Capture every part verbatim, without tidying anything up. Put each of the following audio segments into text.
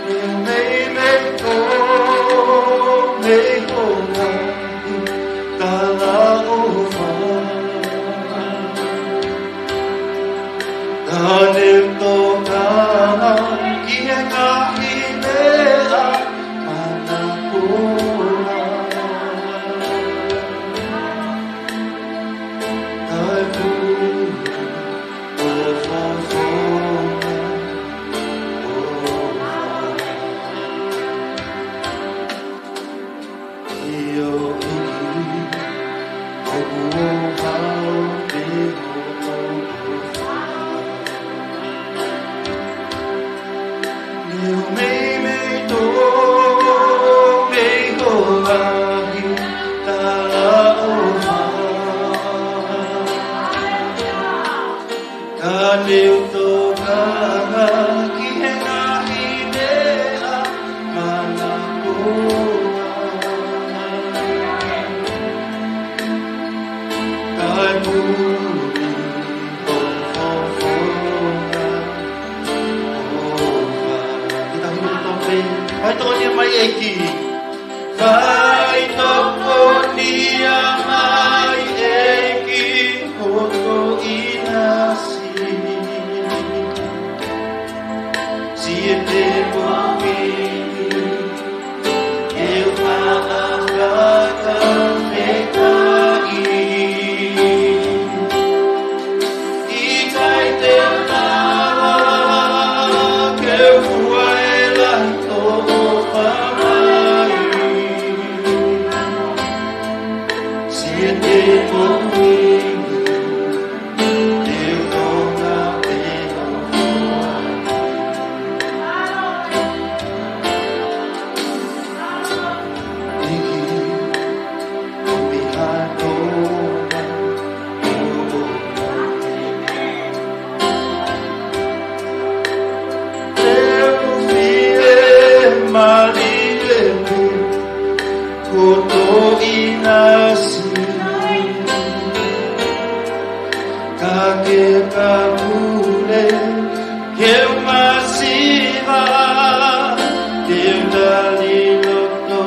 Meimei tō, mei hoʻo ngaahi talaʻofa. Ka ne u tokanga ki he ngaahi meʻa manakoa. Kae puli ho fofonga ʻo fai. ʻIo ʻEiki, ʻoku ou haʻu ki hoʻo ʻofa. Ne u meimei tō mei hoʻo ngaahi talaʻofa. Ka ne u tokanga ki he ngaahi meʻa manakoa. Kae puli ho fofonga ʻo fai. Ke tau hū atu pē. Faitokonia mai ʻEiki. Faitokonia mai ʻEiki hoʻo ʻinasi. Siʻi temou ʻi ke u faʻa fakafetaʻi. ʻIkai te u lava ke u fua e lahi ʻofa mai. Siʻi temou ʻi ke u toka pē hoʻo ʻofa. ʻEiki, ʻomi ha toka. Te u fiemālie pē ko hoʻo ʻinasi. Ka ke ka pule ke u masiva, ke u tali loto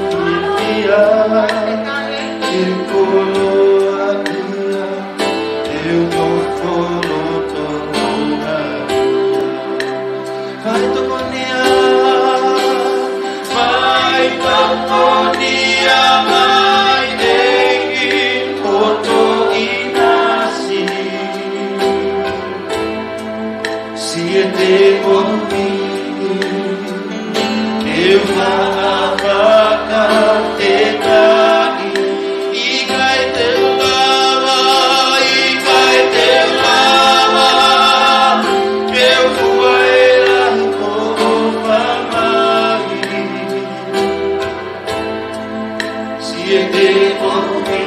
fiefia, ke u koloaʻia, ke u nofo loto loungaʻia. Faitokonia, faitokonia mai ʻEiki hoʻo ʻinasi. Siʻi temou ʻi ke u faʻa fakafetaʻi. ʻIkai te u lava, ʻikai te u lava ke u fua e lahi ʻofa mai. Siʻi temou ʻi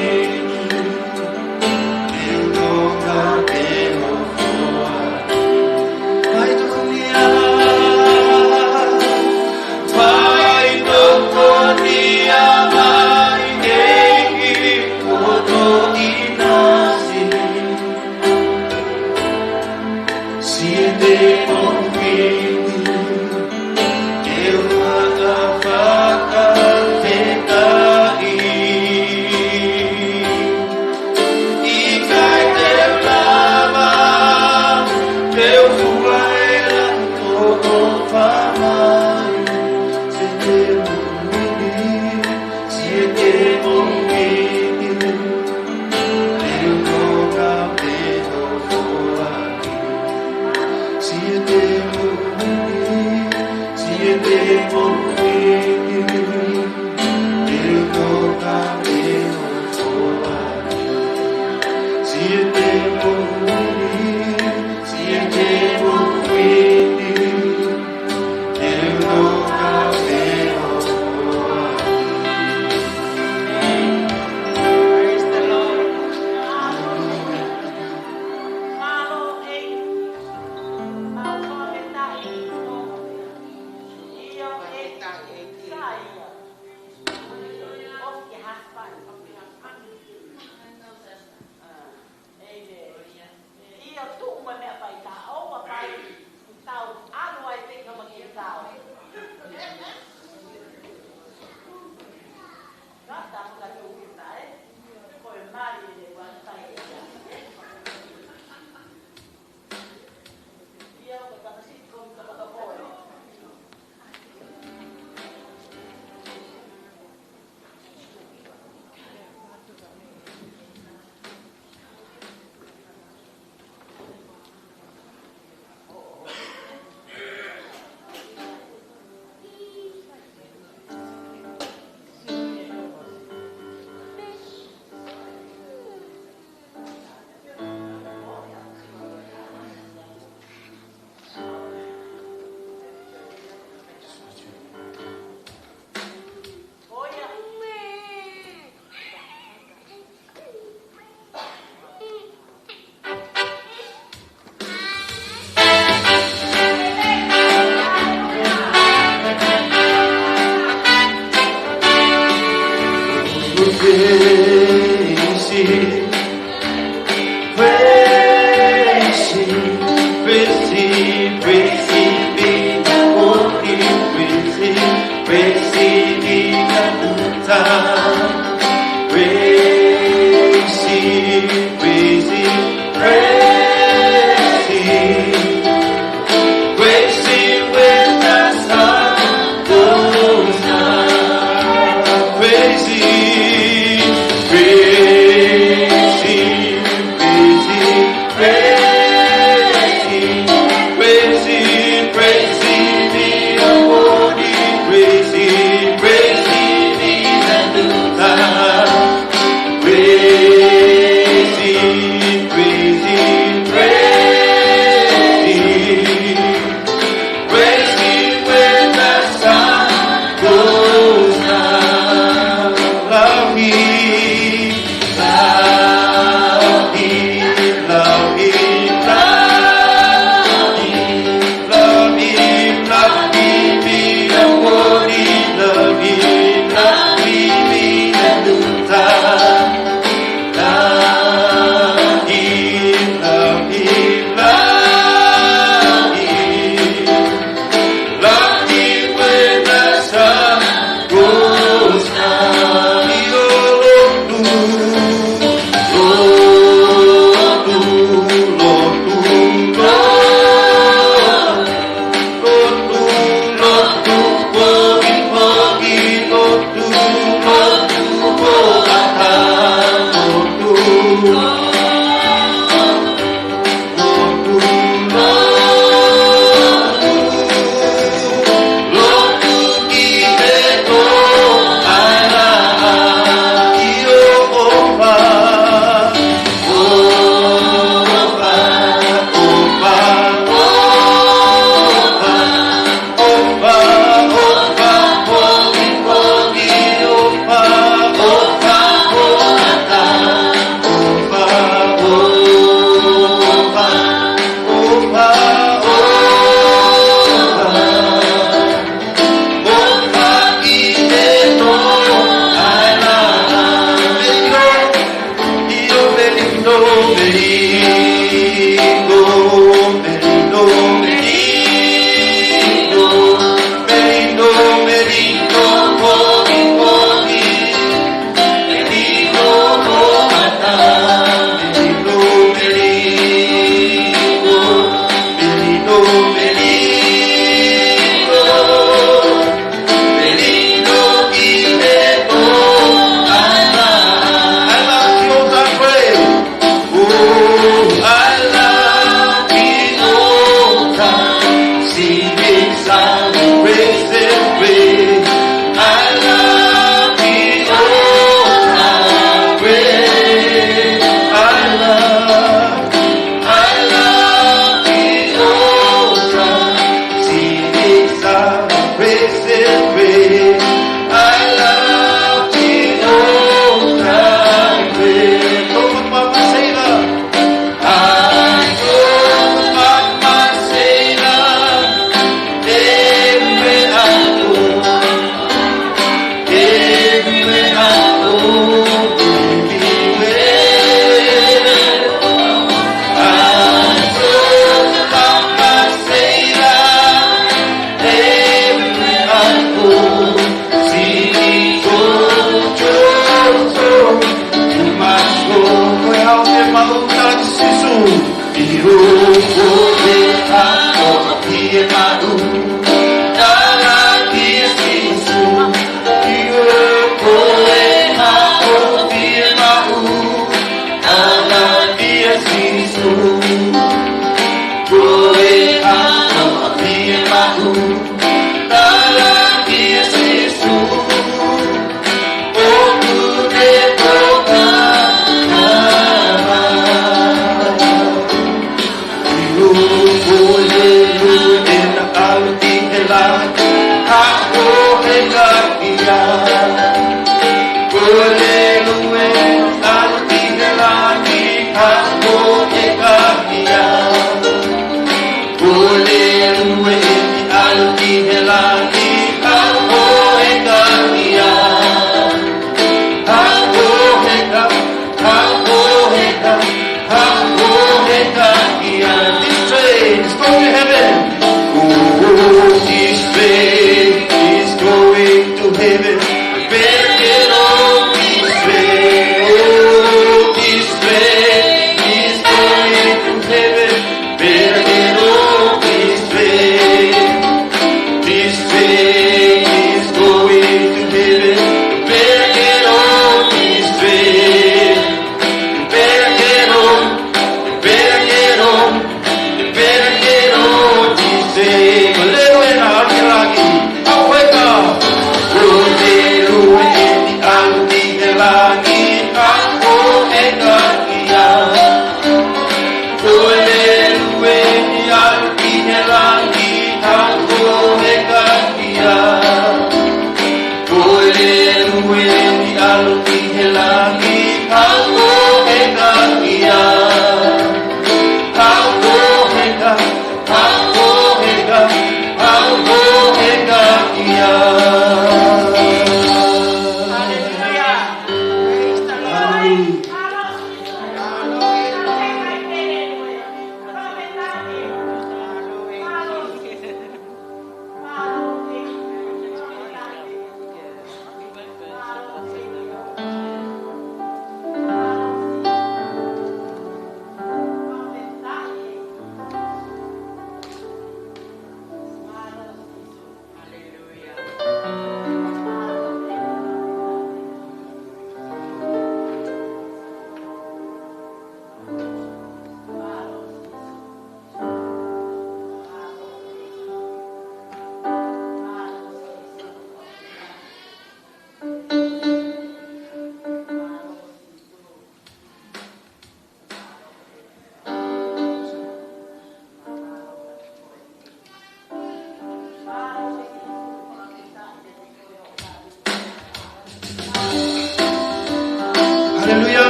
ke u toka pē hoʻo ʻofa. Faitokonia, faitokonia mai ʻEiki hoʻo ʻinasi. Siʻi temou ʻi ke u faʻa fakafetaʻi. ʻIkai te u lava ke u fua e lahi ʻofa mai. Siʻi temou ʻi, siʻi temou ʻi ke u toka pē hoʻo ʻofa. Siʻi temou ʻi, siʻi temou ʻi ke u toka pē hoʻo ʻofa. Siʻi temou ʻi, siʻi temou ʻi ke u toka pē hoʻo ʻofa. Praise the Lord. Mālō ʻEiki. Mālō ʻEiki. Praise Him, praise Him, praise Him. Praise Him when the sun goes down. Praise Him, praise Him, praise Him, praise Him, praise Him, praise Him in the morning. Praise Him, praise Him in the noontime. Praise Him, praise Him, praise Him. Praise Him when the sun goes down. Love Him, love Him, love Him, love Him. Love Him, love Him, be the one. Love Him, love Him, be the new time. Love Him, love Him, love Him. Love Him when the sun goes down. Io, Lord, Lord, Lord, Lord.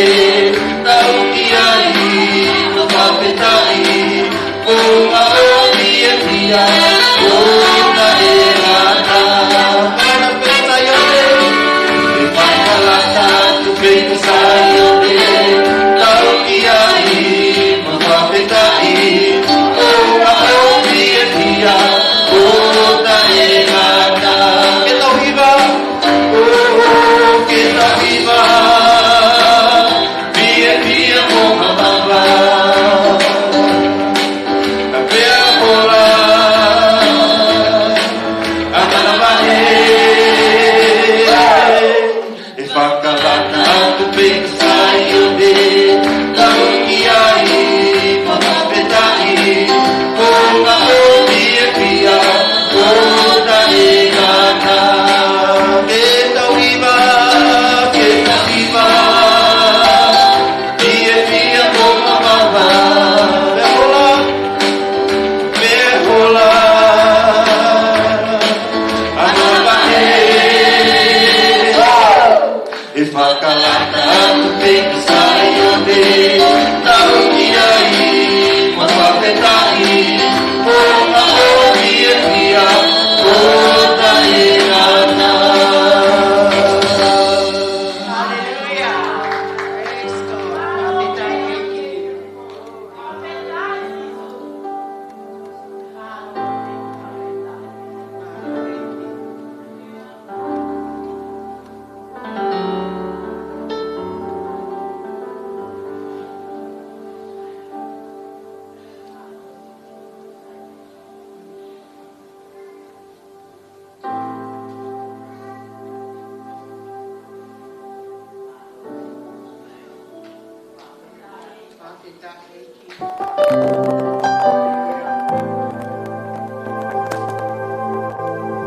Tau ki ai, mo fakafetaʻi, ʻo maʻoni e fia, ʻo taʻengata. Ana pē Saione, ʻe fakalata atu pē ko Saione. Tau ki ai, mo fakafetaʻi, ʻo maʻoni e fia, ʻo taʻengata. Ke tau hiva, ʻo, ʻo, ke tau hiva. Fiefia mo mavava. Pea hola, ʻa manavahē. ʻE fakalata atu pē Saione, tau ki ai, mo fakafetaʻi, ʻo maʻoni e fia, ʻo taʻengata. Ke tau hiva, ke tau hiva. Fiefia mo mavava. Pea hola, pea hola. ʻA manavahē. ʻE fakalata atu pē Saione. Tau ki ai, mo fakafetaʻi. ʻO maʻoni e fia, ʻo taʻengata. Hallelujah. Praise God.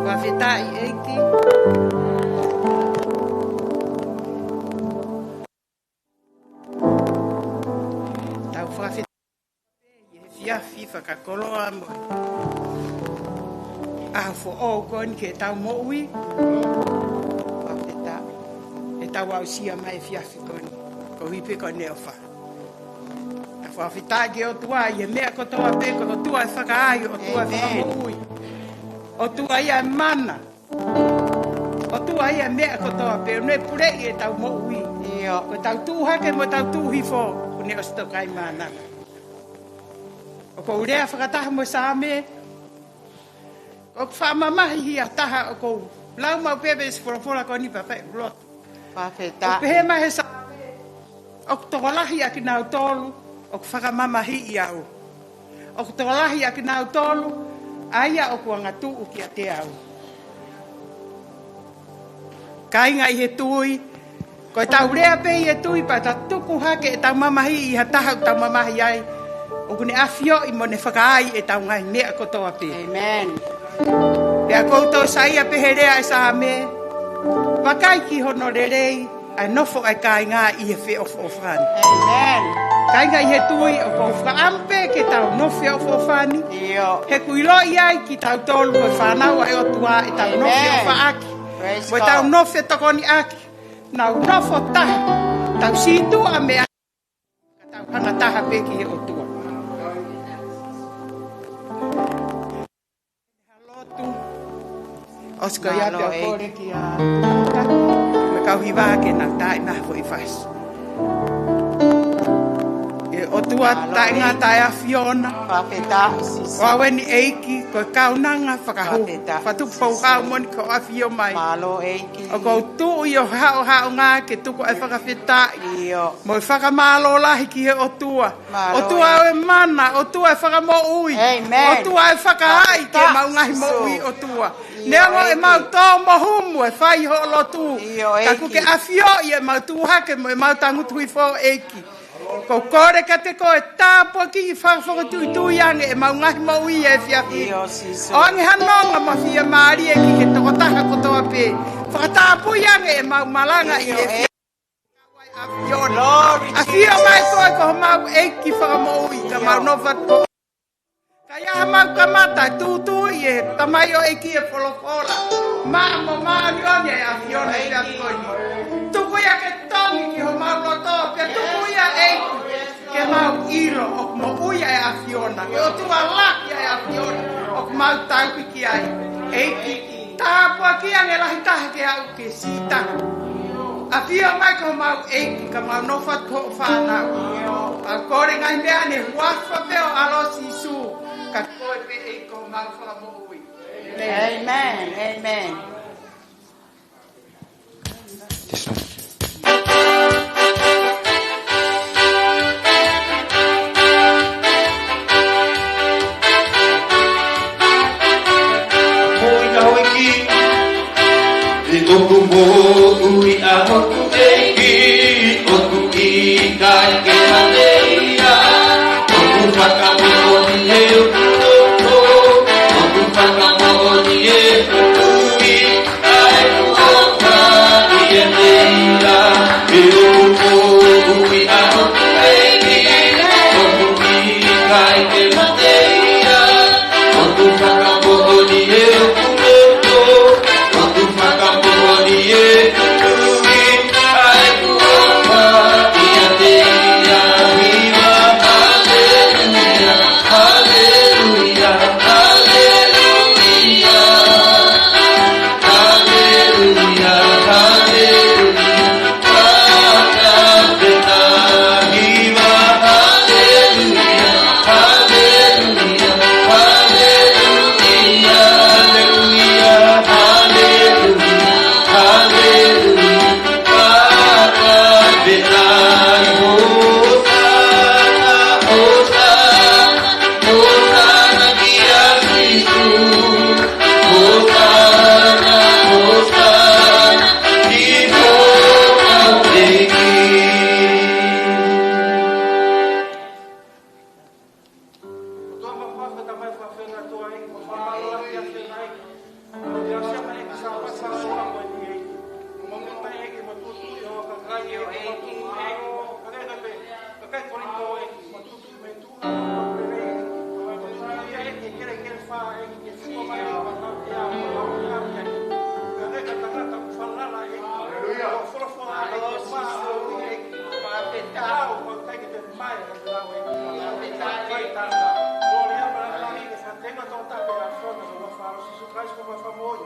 Fakafetaʻi ʻEiki. Tau fakafetaʻi ʻi he efiafi fakakoloa mo e ʻaho foʻou ko eni ki heʻetau moʻui. Fakafetaʻi. ʻEtau aʻusia mai efiafi ko eni. Ko e ʻuhi pē ko ʻene ʻofa. Tau fakafetaʻi ki he ʻOtua ʻi he meʻa kotoa pē, ko e ʻOtua ʻa e fakaai, ʻOtua ʻa e fakamoʻui. ʻOtua ia ʻa e mana. ʻOtua ia ʻa e meʻa kotoa pē, ʻo ne puleʻi ʻetau moʻui. Ko ʻetau tuʻu hake mo ʻetau tuʻu hifo, kuo ne ʻosi tokaʻi mānava. ʻOku ou lea fakataha mo e Saame, ʻoku fakamamahiʻi ha taha ʻoku ou lau maʻu pē veesi folofola ko eni pea pehē ʻoku lotu. Fakafetaʻi. ʻOku pehē mai he Saame, ʻoku tokolahi ʻa kinautolu ʻoku fakamamahiʻi au. ʻOku tokolahi ʻa kinautolu ʻa ia ʻoku angatuʻu kiate au. Kāinga ʻi he tui, ko ʻetau lea pē ʻi he tui pea ta tuku hake ʻetau mamahi ʻi ha taha ʻoku tau mamahi ai. ʻOku ne ʻafioʻi mo ne fakaai ʻetau ngaahi meʻa kotoa pē. Pea ʻoku ou toki saiʻia pē he lea ʻa e Saame, vakai ki hono lelei ʻa e nofo ʻa e kāinga ʻi he feʻofoʻofani. Kāinga ʻi he tui, ʻoku ou fakaʻamu pē ke tau nofo feʻofoʻofani. He ʻoku ʻiloʻi ai kitautolu ko e fānau ʻa e ʻOtua ʻetau nofo feʻofaʻaki. Mo ʻetau nofo fetokoniʻaki. Nau nofo taha. Tau sītuʻa mei ai. Ka tau hanga taha pē ki he ʻOtua. Lotu. ʻOsi ko ia pea u kole kia Tuta mo e kau hiva ke nau taaʻi mai ha foʻi fasi. ʻE ʻOtua taʻengata ʻa e ʻAfiona. Ko au eni ʻEiki, ko e kaunanga fakahū. Fakatupu houhau moʻoni ko e ʻAfio mai. ʻOku ou tuʻu ʻi ho haʻohaʻonga ke tuku ʻa e fakafetaʻi mo e fakamālō lahi ki he ʻOtua. ʻOtua ʻo e mana, ʻOtua ʻo e fakamoʻui, ʻOtua ʻo e fakaai ki heʻemau ngaahi moʻui ʻOtua. Neongo ʻemau tō mo humu ʻi he fai hoʻo lotu, ka kuo ke ʻafioʻi ʻemau tuʻu hake mo ʻemau tangutu hifo ʻEiki. ʻOku ou kole kiate koe tāpuakiʻi fakafokotuʻituʻi ange ʻemau ngaahi moʻui he efiafi. ʻOange ha nonga mo e fiemālie ki he tokotaha kotoa pē. Fakatapui ange ʻemau malanga ʻi he efiafi. ʻAfio mai koe ko homau ʻEiki fakamoʻui ka mau nofo atu. Ka ʻi ai haʻamau kamata ʻe tūtū ʻi he tamaioʻeiki ʻo e folofola. Maʻa mo māʻoniʻoni ʻa e ʻAfiona ʻi he efiafi ko eni. Tuku ia ke tō ki homau loto, pea tuku ia ʻEiki ke mau ʻilo ʻoku moʻui ʻa e ʻAfiona, ke ʻOtua laki ʻa e ʻAfiona ʻoku mau tauhi ki ai. ʻEiki, tāpuakiʻi ange lahi taha ke aʻu ke sītaka. ʻAfio mai ko homau ʻEiki ka mau nofo atu hoʻo fānau. ʻOku kole ngaahi meʻa ni he huafa pē ʻo ho ʻAlo Sīsū, ka ko koe pē ʻEiki ko homau Fakamoʻui. Amen. Amen. This one. Moʻui ka hoi ki, ʻi ʻoku moʻui ʻa hoku ʻEiki, ʻoku ʻikai ke mate ia, ʻoku fakamoʻoni ʻe ʻoku loto, ʻoku fakamoʻoni ʻe ʻoku tui, ʻa ʻeku ʻofa ʻiate ia, ʻi ʻoku moʻui ʻa hoku ʻEiki, ʻoku ʻikai ke mate ia, ʻoku fakamoʻoni ʻe ʻoku loto, ʻoku fakamoʻoni ʻe ʻoku tui, ʻa ʻeku ʻofa ʻiate ia, hiva haleluia, haleluia, haleluia. Haleluia, haleluia, fakafetaʻi, haleluia, haleluia, haleluia, haleluia, haleluia, fakafetaʻi, hosana, hosana, hosana kia Sīsū. Hosana, hosana, ki ho kau ʻEiki. ʻOtua mafimafi, Tamai fakaʻeiki, ʻOtua ʻEiki, ko e fakamālō lahi ʻa e ʻEiki. ʻOku ʻi ai e ʻEiki, sa ʻofa, sa ʻofa ko e ʻEiki. Mo mo mai ʻEiki, mo tuʻutuʻu ʻi ho kakai ʻEiki, mo tuʻutuʻu ʻEiki, mo kakai ʻEiki, kakai Kolinitō ʻEiki, mo tuʻutuʻu mei tuʻa, mo tuʻutuʻu ʻEiki, mo tuʻutuʻu ia ʻEiki, kelekele fā ʻEiki, ke fua mai ʻEiki, ʻa e ʻaho, ʻa e ʻaho, ʻa e ʻaho, ʻa e ʻaho. Ka ne ka tangata ʻoku falala ʻEiki. Haleluia. Ko e folofola ʻEiki, ko e māʻoniʻoni ʻEiki. Fakafetaʻi. Tau, ko e taimi ke te mai, ʻa e lau ʻEiki. Fakafetaʻi. Fakafetaʻi. Ko e lea ma la la ʻEiki, fakatenga tō tape ʻa e fona, ko e ʻofa ʻa Sīsū Kalaisi ko e Fakamoʻui.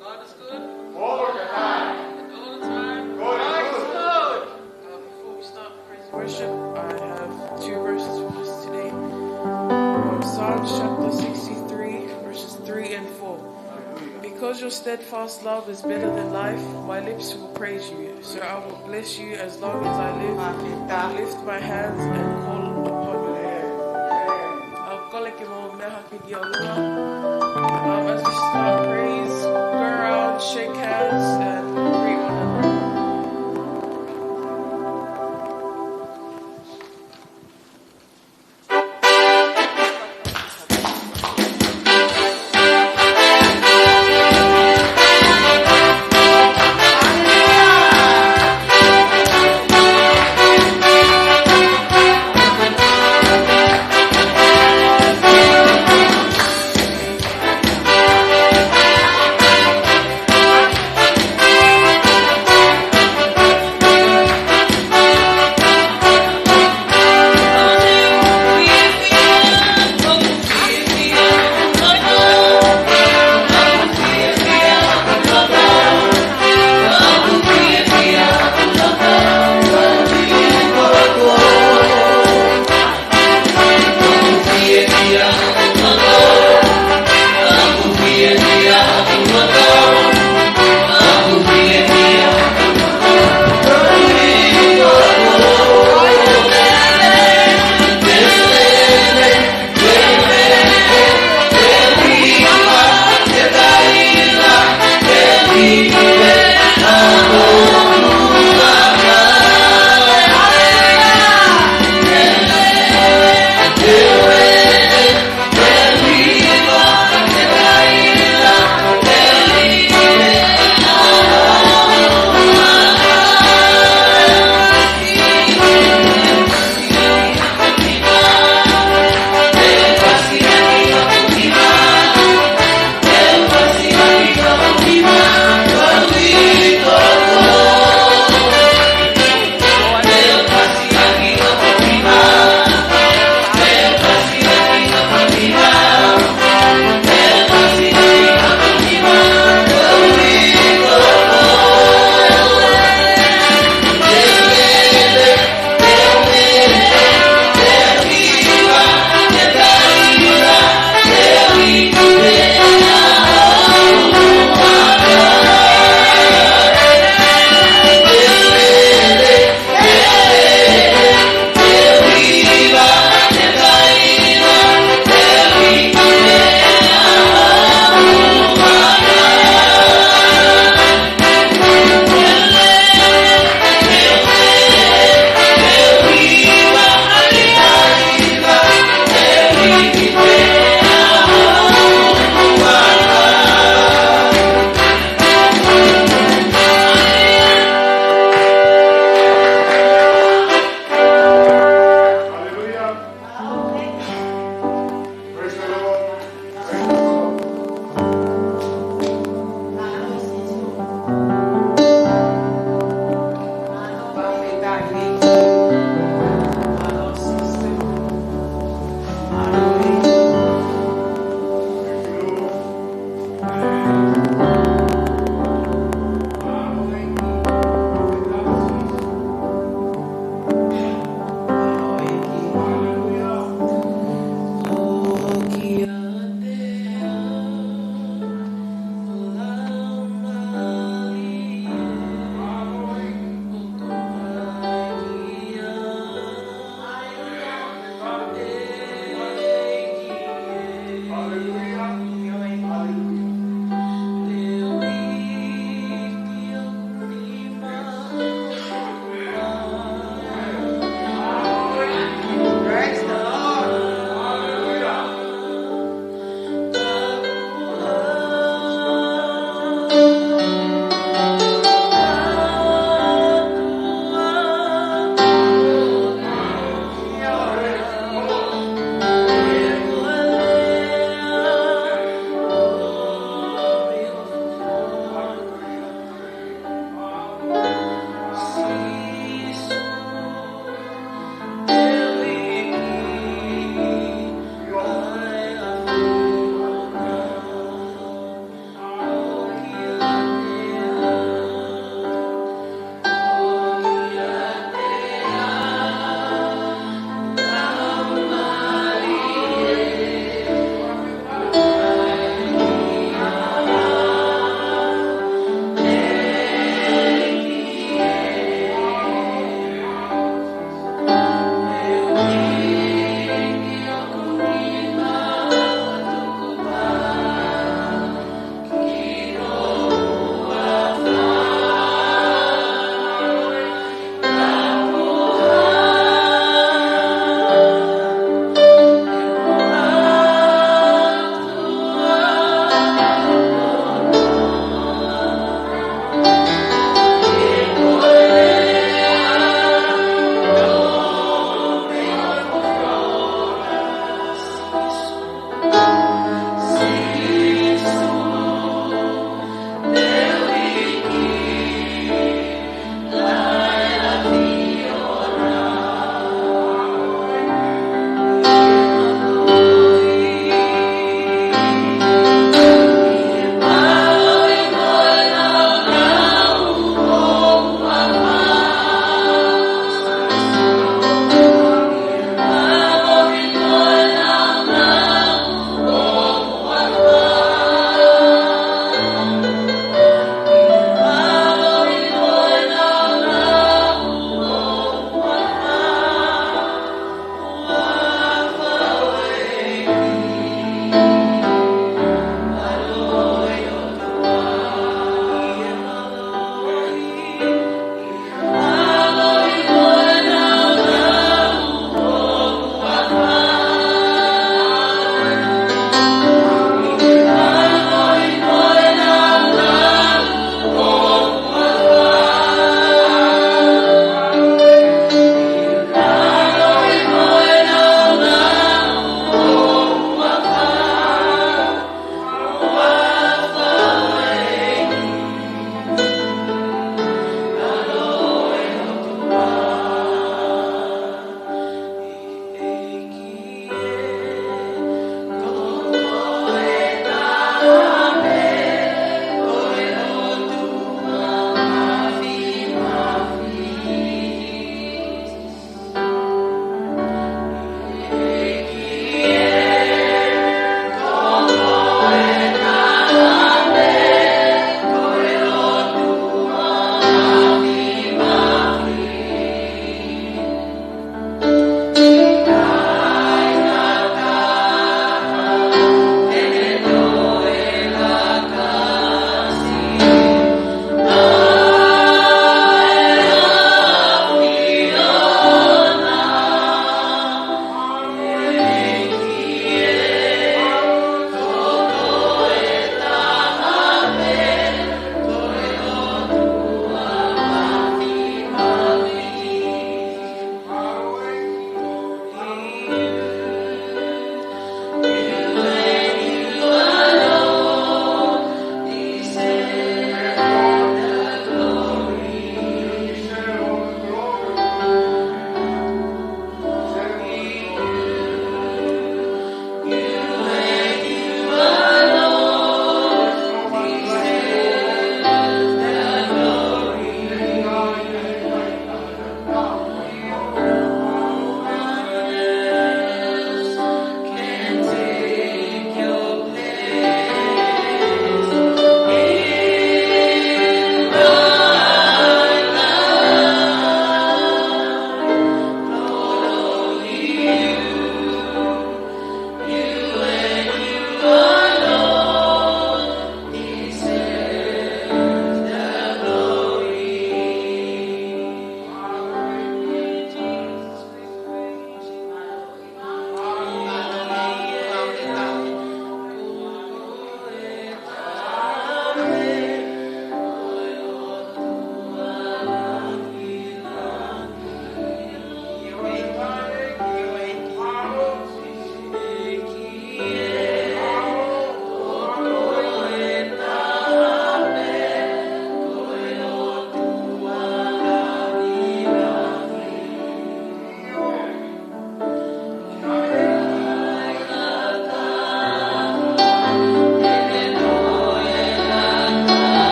God is good. All the time. And all the time. God is good. Uh, before we start praise and worship, I have two verses for us today. From Psalms chapter sixty-three, verses three and four. Because your steadfast love is better than life, my lips will praise you. So I will bless you as long as I live, and lift my hands and call upon your name. I'll call again, I'll be on the line. Um, as we start, please go around, shake hands, and greet one another.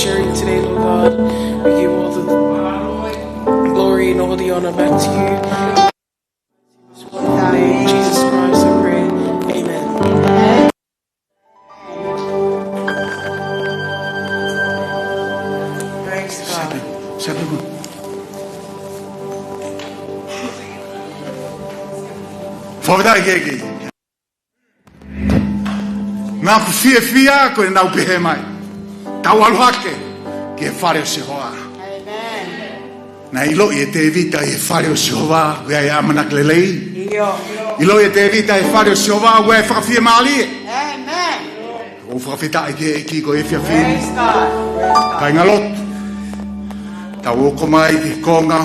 sharing today, Lord God. We give all the glory and all the honor back to you. In Jesus Christ, I pray. Amen. Praise God. Fakafetaʻi ki he ʻEiki. Naʻa ku fiefia ko e nau pehē mai, tau ʻalu hake ki he fale ʻo Sihova. Amen. Naʻe ʻiloʻi ʻe Tēvita ʻi he fale ʻo Sihova ʻoku ʻi ai e ʻamanaki lelei. ʻIo. ʻIloʻi ʻe Tēvita ʻi he fale ʻo Sihova ʻoku ʻi ai e fakafiemālie. Amen. ʻOku ou fakafetaʻi ki he ʻEiki ko e efiafi ni. Praise God. Kāingalotu, tau ō mai ki he konga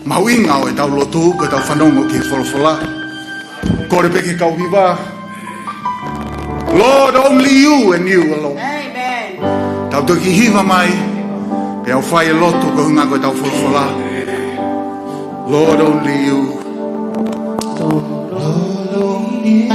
mahuʻinga ʻo ʻetau lotu, ko ʻetau fanongo ki he folofola. Kole pē ki he kau hiva. Lord, only you and you alone. Amen. Tau toki hiva mai, pea u fai e lotu koeʻuhinga ko ʻetau folofola. Lord, only you. Lord, only you.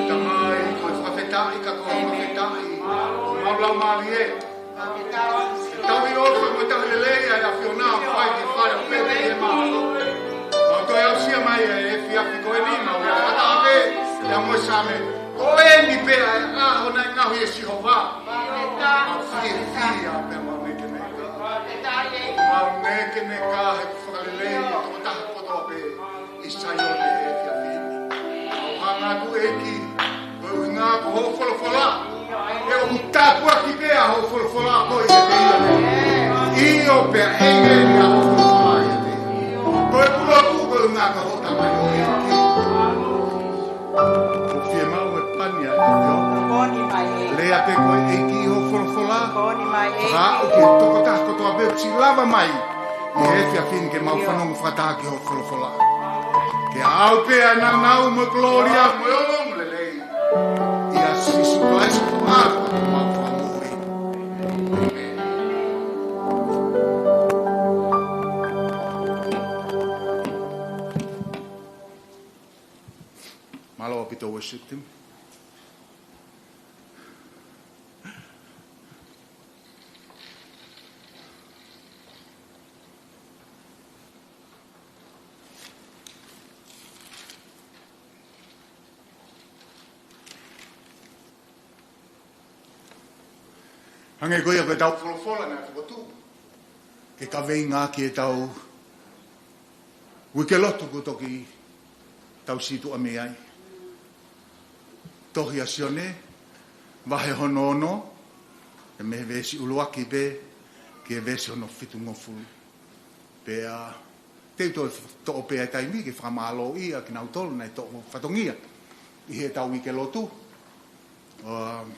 Tamai, ko e fakafetaʻi, ka ko e fakafetaʻi. Mau lau mālie. Tau ʻi ʻofa mo e tau lelei ʻa e ʻAfiona ʻoku fai ki he fale ʻo Petelihema. Mau toe aʻusia mai ʻa e efiafi ko eni, mau ʻofa atu pē ʻia mo e Sāme. Ko eni pē ʻa e ʻaho naʻe ngaohi ʻe Sihova. Mau fiefia pea mau nekeneka. Mau nekeneka he fakalelei ʻa e tokotaha kotoa pē ʻi Saione he efiafi ni. Mau hanga atu ʻEiki, ko e ʻuhinga ko hoʻo folofola. ʻE ʻoku tāpuaki pē ʻa hoʻo folofola ko ia te ia. ʻIo pea ʻēmeni ʻa hoʻo folofola ia te ia. Ko e pulou ko e ʻuhinga ko hoʻo tamaioʻeiki. ʻOku fiemaʻu e pani ʻa e ʻAfiona. Lea pē ko e ʻEiki hoʻo folofola. Ka ʻoku ke tokotaha kotoa pē ʻoku siʻi lava mai ʻi he efiafi ni ke mau fanongo fakataha ki hoʻo folofola. Ke ʻaʻau pē ʻa e nāunau mo e kolōlia mo e ongoongolelei. ʻIa Sīsū Kalaisi ko homau Fakamoʻui. Mālō ʻaupito worship team. Hangē ko ia ko ʻetau folofola naʻe fokotuʻu ke kaveinga ki heʻetau uike lotu kuo toki tau situʻa mei ai. Tohi ʻa Sione, vahe hono ono, ʻe mei he veesi ʻuluaki pē ki he veesi hono fitungofulu. Pea te u toe toʻo pē ʻa e taimi ke fakamālōʻia kinautolu naʻe toʻo fatongia ʻi heʻetau uike lotu. Um,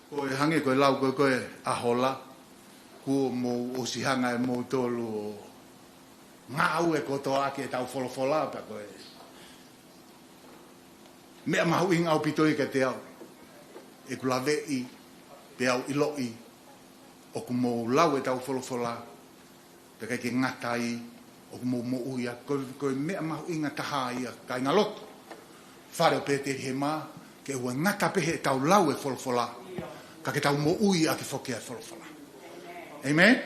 ko e hangē ko e lau ko ē ko ē ʻa Hola, kuo mou ʻosi hanga ʻe moutolu ʻo ngāue kotoa ʻaki ʻetau folofola, pea ko e meʻa mahuʻinga ʻaupito ia kiate au. ʻOku ou laveʻi, pea u ʻiloʻi, ʻoku mou lau ʻetau folofola, pea ʻikai ke ngata ai, ʻoku mou moʻui ʻaki. Ko, ko e meʻa mahuʻinga taha ia, kāingalotu. Fale ʻo Petelihema, ke ʻoua ʻe ngata pē heʻetau lau e folofola, ka ke tau moʻui ʻaki foki ʻa e folofola. ʻĒmeni?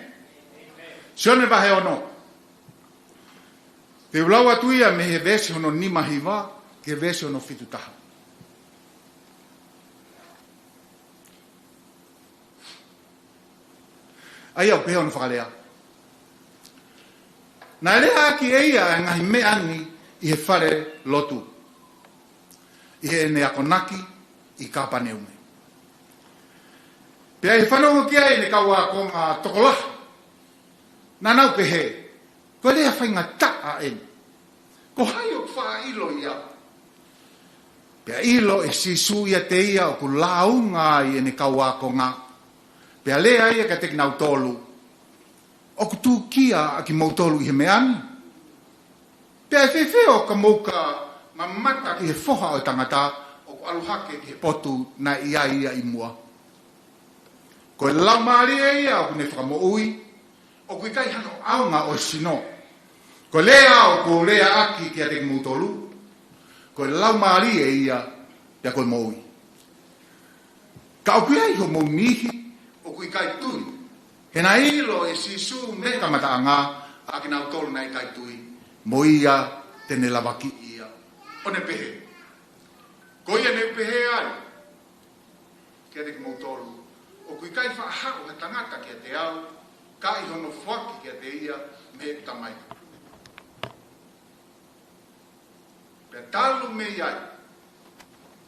Sione vahe ono. Te u lau atu ia mei he veesi hono nima hiva ki he veesi hono fitu taha. ʻA ia ʻoku pehē hono fakalea: Naʻe leaʻaki ʻe ia ʻa e ngaahi meʻa ni ʻi he fale lotu, ʻi heʻene akonaki ʻi Kāpaneume. Pea ʻi he fanongo ki ai ʻene kau ākonga tokolahi, naʻa nau pehē, ko e lea faingataʻa eni. Ko hai ʻoku faʻa ʻilo ia? Pea ʻilo ʻe Sīsū ʻiate ia ʻoku lāunga ai ʻene kau ākonga, pea lea ia kiate kinautolu, ʻoku tūkia ʻa kimoutolu ʻi he meʻa ni? Pea ʻe fēfē ʻo ka mou ka mamata ki he Foha ʻo e Tangata ʻoku ʻalu hake ki he potu naʻe ʻi ai ia ʻi muʻa? Ko e Laumālie ia ʻoku ne fakamoʻui, ʻoku ʻikai hano ʻaonga ʻo e sino. Ko e lea ʻoku ou leaʻaki kiate kimoutolu, ko e Laumālie ia, pea ko e moʻui. Ka ʻoku ʻi ai homou niʻihi ʻoku ʻikai tui. He naʻe ʻilo ʻe Sīsū mei he kamataʻanga ʻa kinautolu naʻe ʻikai tui, mo ia te ne lavakiʻi ia, ʻo ne pehē, ko ia ne u pehē ai kiate kimoutolu, ʻoku ʻikai faʻa haʻu ha tangata kiate au, ka ʻi hono foaki kiate ia mei heʻeku Tamai. Pea talu mei ai,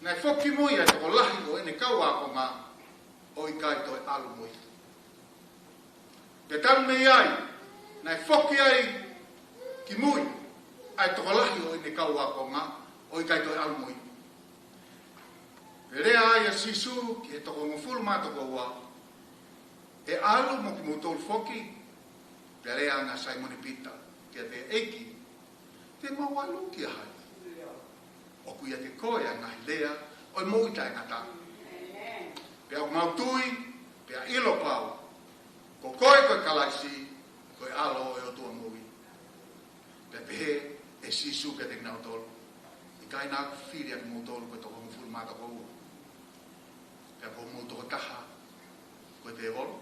naʻe foki ki mui ʻa e tokolahi ʻo ʻene kau ākonga, ʻo ʻikai toe ʻalu mo ia. Pea talu mei ai, naʻe foki ai ki mui ʻa e tokolahi ʻo ʻene kau ākonga, ʻo ʻikai toe ʻalu mo ia. Pea lea ai ʻa Sīsū ki he toko hongofulu mā toko ua, ʻe ʻalu mo kimoutolu foki? Pea lea ange ʻa Saimone Pita kiate ia, ʻEiki, te mau ʻalu kia hai? ʻOku ʻiate koe ʻa e ngaahi lea ʻo e moʻui taʻengata. Pea ʻoku mau tui, pea ʻilo pau, ko koe ko e Kalaisi, ko e ʻAlo ʻo e ʻOtua moʻui. Pea pehē ʻe Sīsū kiate kinautolu, ʻikai naʻa ku fili ʻa kimoutolu ko e toko hongofulu mā toko ua, pea ko hoʻomou tokotaha ko e tēvolo?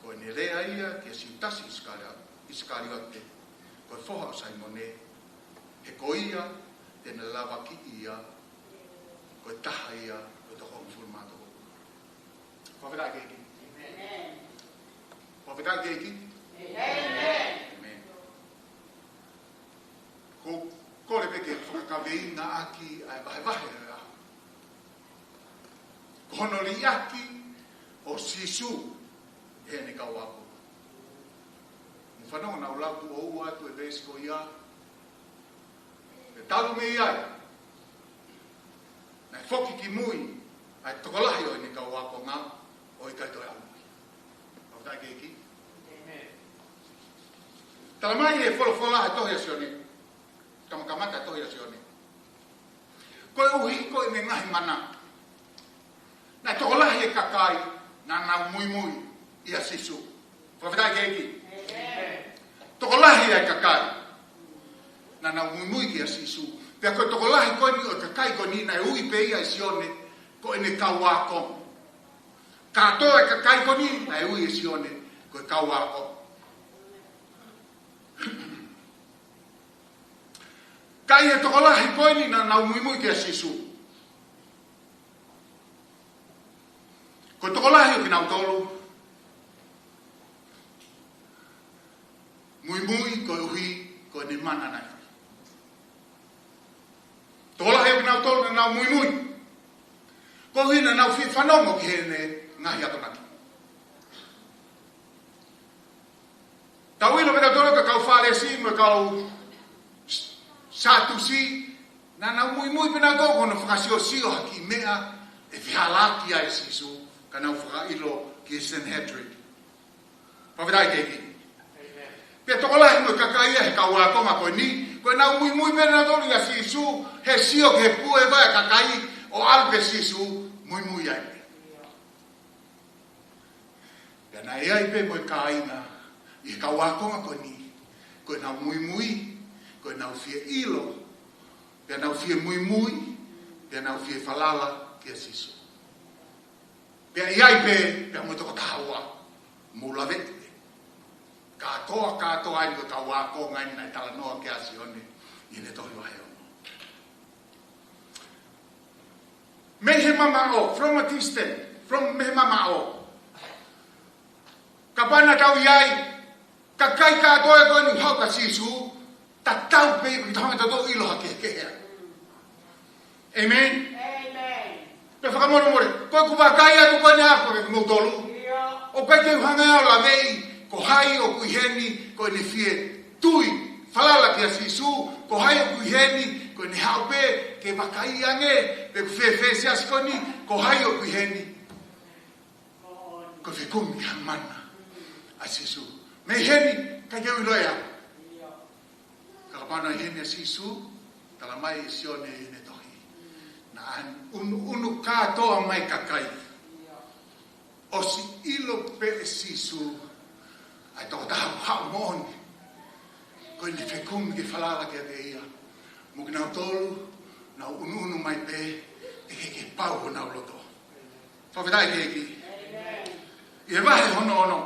Ko ʻene lea ia kia Siutasi ʻIsikario-, ʻIsikariote, ko e foha ʻo Saimone, he ko ia te ne lavakiʻi ia, ko e taha ia ʻo e toko hongofulu mā toko ua. Fakafetaʻi ki he ʻEiki. Fakafetaʻi ki he ʻEiki. ʻĒmeni. Ko, kole pē ke fakakaveinga ʻaki ʻa e vahevahe ʻo e ʻaho. Ko hono liʻaki ʻo Sīsū heʻene kau ako. Mou fanongo naʻa ku lau tuʻo ua atu e veesi ko ia. Pea talu mei ai, naʻe foki ki mui ʻa e tokolahi ʻo ʻene kau ākonga, ʻo ʻikai toe ʻalu mo ia. Fakafetaʻi ki he ʻEiki. Tala mai ʻe he folofola he tohi ʻa Sione, kamakamata tohi ʻa Sione, koeʻuhi ko ʻene ngaahi mana, naʻe tokolahi e kakai naʻa nau muimui ʻia Sīsū. Fakafetaʻi ki he ʻEiki. Tokolahi e kakai naʻa nau muimui kia Sīsū. Pea ko e tokolahi ko eni ʻo e kakai ko eni naʻe ui pē ia ʻe Sione ko ʻene kau ako. Kātoa e kakai ko eni naʻe ui ʻe Sione ko e kau ako. Ka ʻi he tokolahi ko eni naʻa nau muimui kia Sīsū, ko e tokolahi ʻo kinautolu muimui koeʻuhi ko ʻene mana naʻe fai. Tokolahi ʻo kinautolu naʻa nau muimui koeʻuhi naʻa nau fie fanongo ki heʻene ngaahi akonaki. Tau ʻilo pē nautolu ko e kau Fālesi mo e kau Sātusi, naʻa nau muimui pē nautolu ki hono fakasiosio ha kiʻi meʻa ʻe fehālaaki ai ʻa Sīsū, ka nau fakaʻilo ki he Sanhedrin. Fakafetaʻi ki he ʻEiki. Pea tokolahi mo e kakai ia he kau ākonga ko eni, ko ʻenau muimui pē nautolu ʻia Sīsū, he sio ki he pue vai ʻa e kakai ʻo ʻalu kia Sīsū, muimui ai pē. Pea naʻe ʻi ai pē mo e kāinga ʻi he kau ākonga ko eni, ko ʻenau muimui, ko ʻenau fie ʻilo, pea nau fie muimui, pea nau fie falala kia Sīsū. Pea ʻi ai pē, pea mo e toko taha ua, mou laveʻi pē. Kātoa, kātoa eni ko e kau ākonga eni naʻe talanoa ki ai ʻa Sione ʻi heʻene tohi vahe ono. Mei he mamaʻo, from a distance, from mei he mamaʻo. Kapau naʻa tau ʻi ai, kakai ka Kātoa ko eni ʻoku haʻu kia Sīsū, tatau pē ia ko e tohanga tautolu ʻilo ha kehekehe. ʻĒmeni. ʻĒmeni. Pea fakamolemole, ko ʻeku vakai atu ko eni ʻaʻaku kia kimoutolu. ʻIo. ʻOku ʻikai ke u hanga ʻo laveʻi ko hai ʻoku ʻi heni ko ʻene fie tui falala kia Sīsū, ko hai ʻoku ʻi heni ko ʻene haʻu pē ke vakai ange pe ʻoku fēfē e siasi ko eni, ko hai ʻoku ʻi heni ko e fekumi ki he mana ʻa Sīsū. Mei heni, ʻikai ke u ʻilo ia. Ka kapau naʻe ʻi heni ʻa Sīsū, talamai ʻe Sione ʻi heʻene tohi, naʻa ne ʻunuʻunu kātoa mai e kakai. ʻOsi ʻilo pē ʻe Sīsū ʻa e tokotaha ʻoku haʻu moʻoni, ko ʻene fekumi ke falala kiate ia. Mo kinautolu, nau ʻunuʻunu mai pē, ʻe ʻikai ke pau honau loto. Fakafetaʻi ki he ʻEiki. ʻI he vahe hono ono.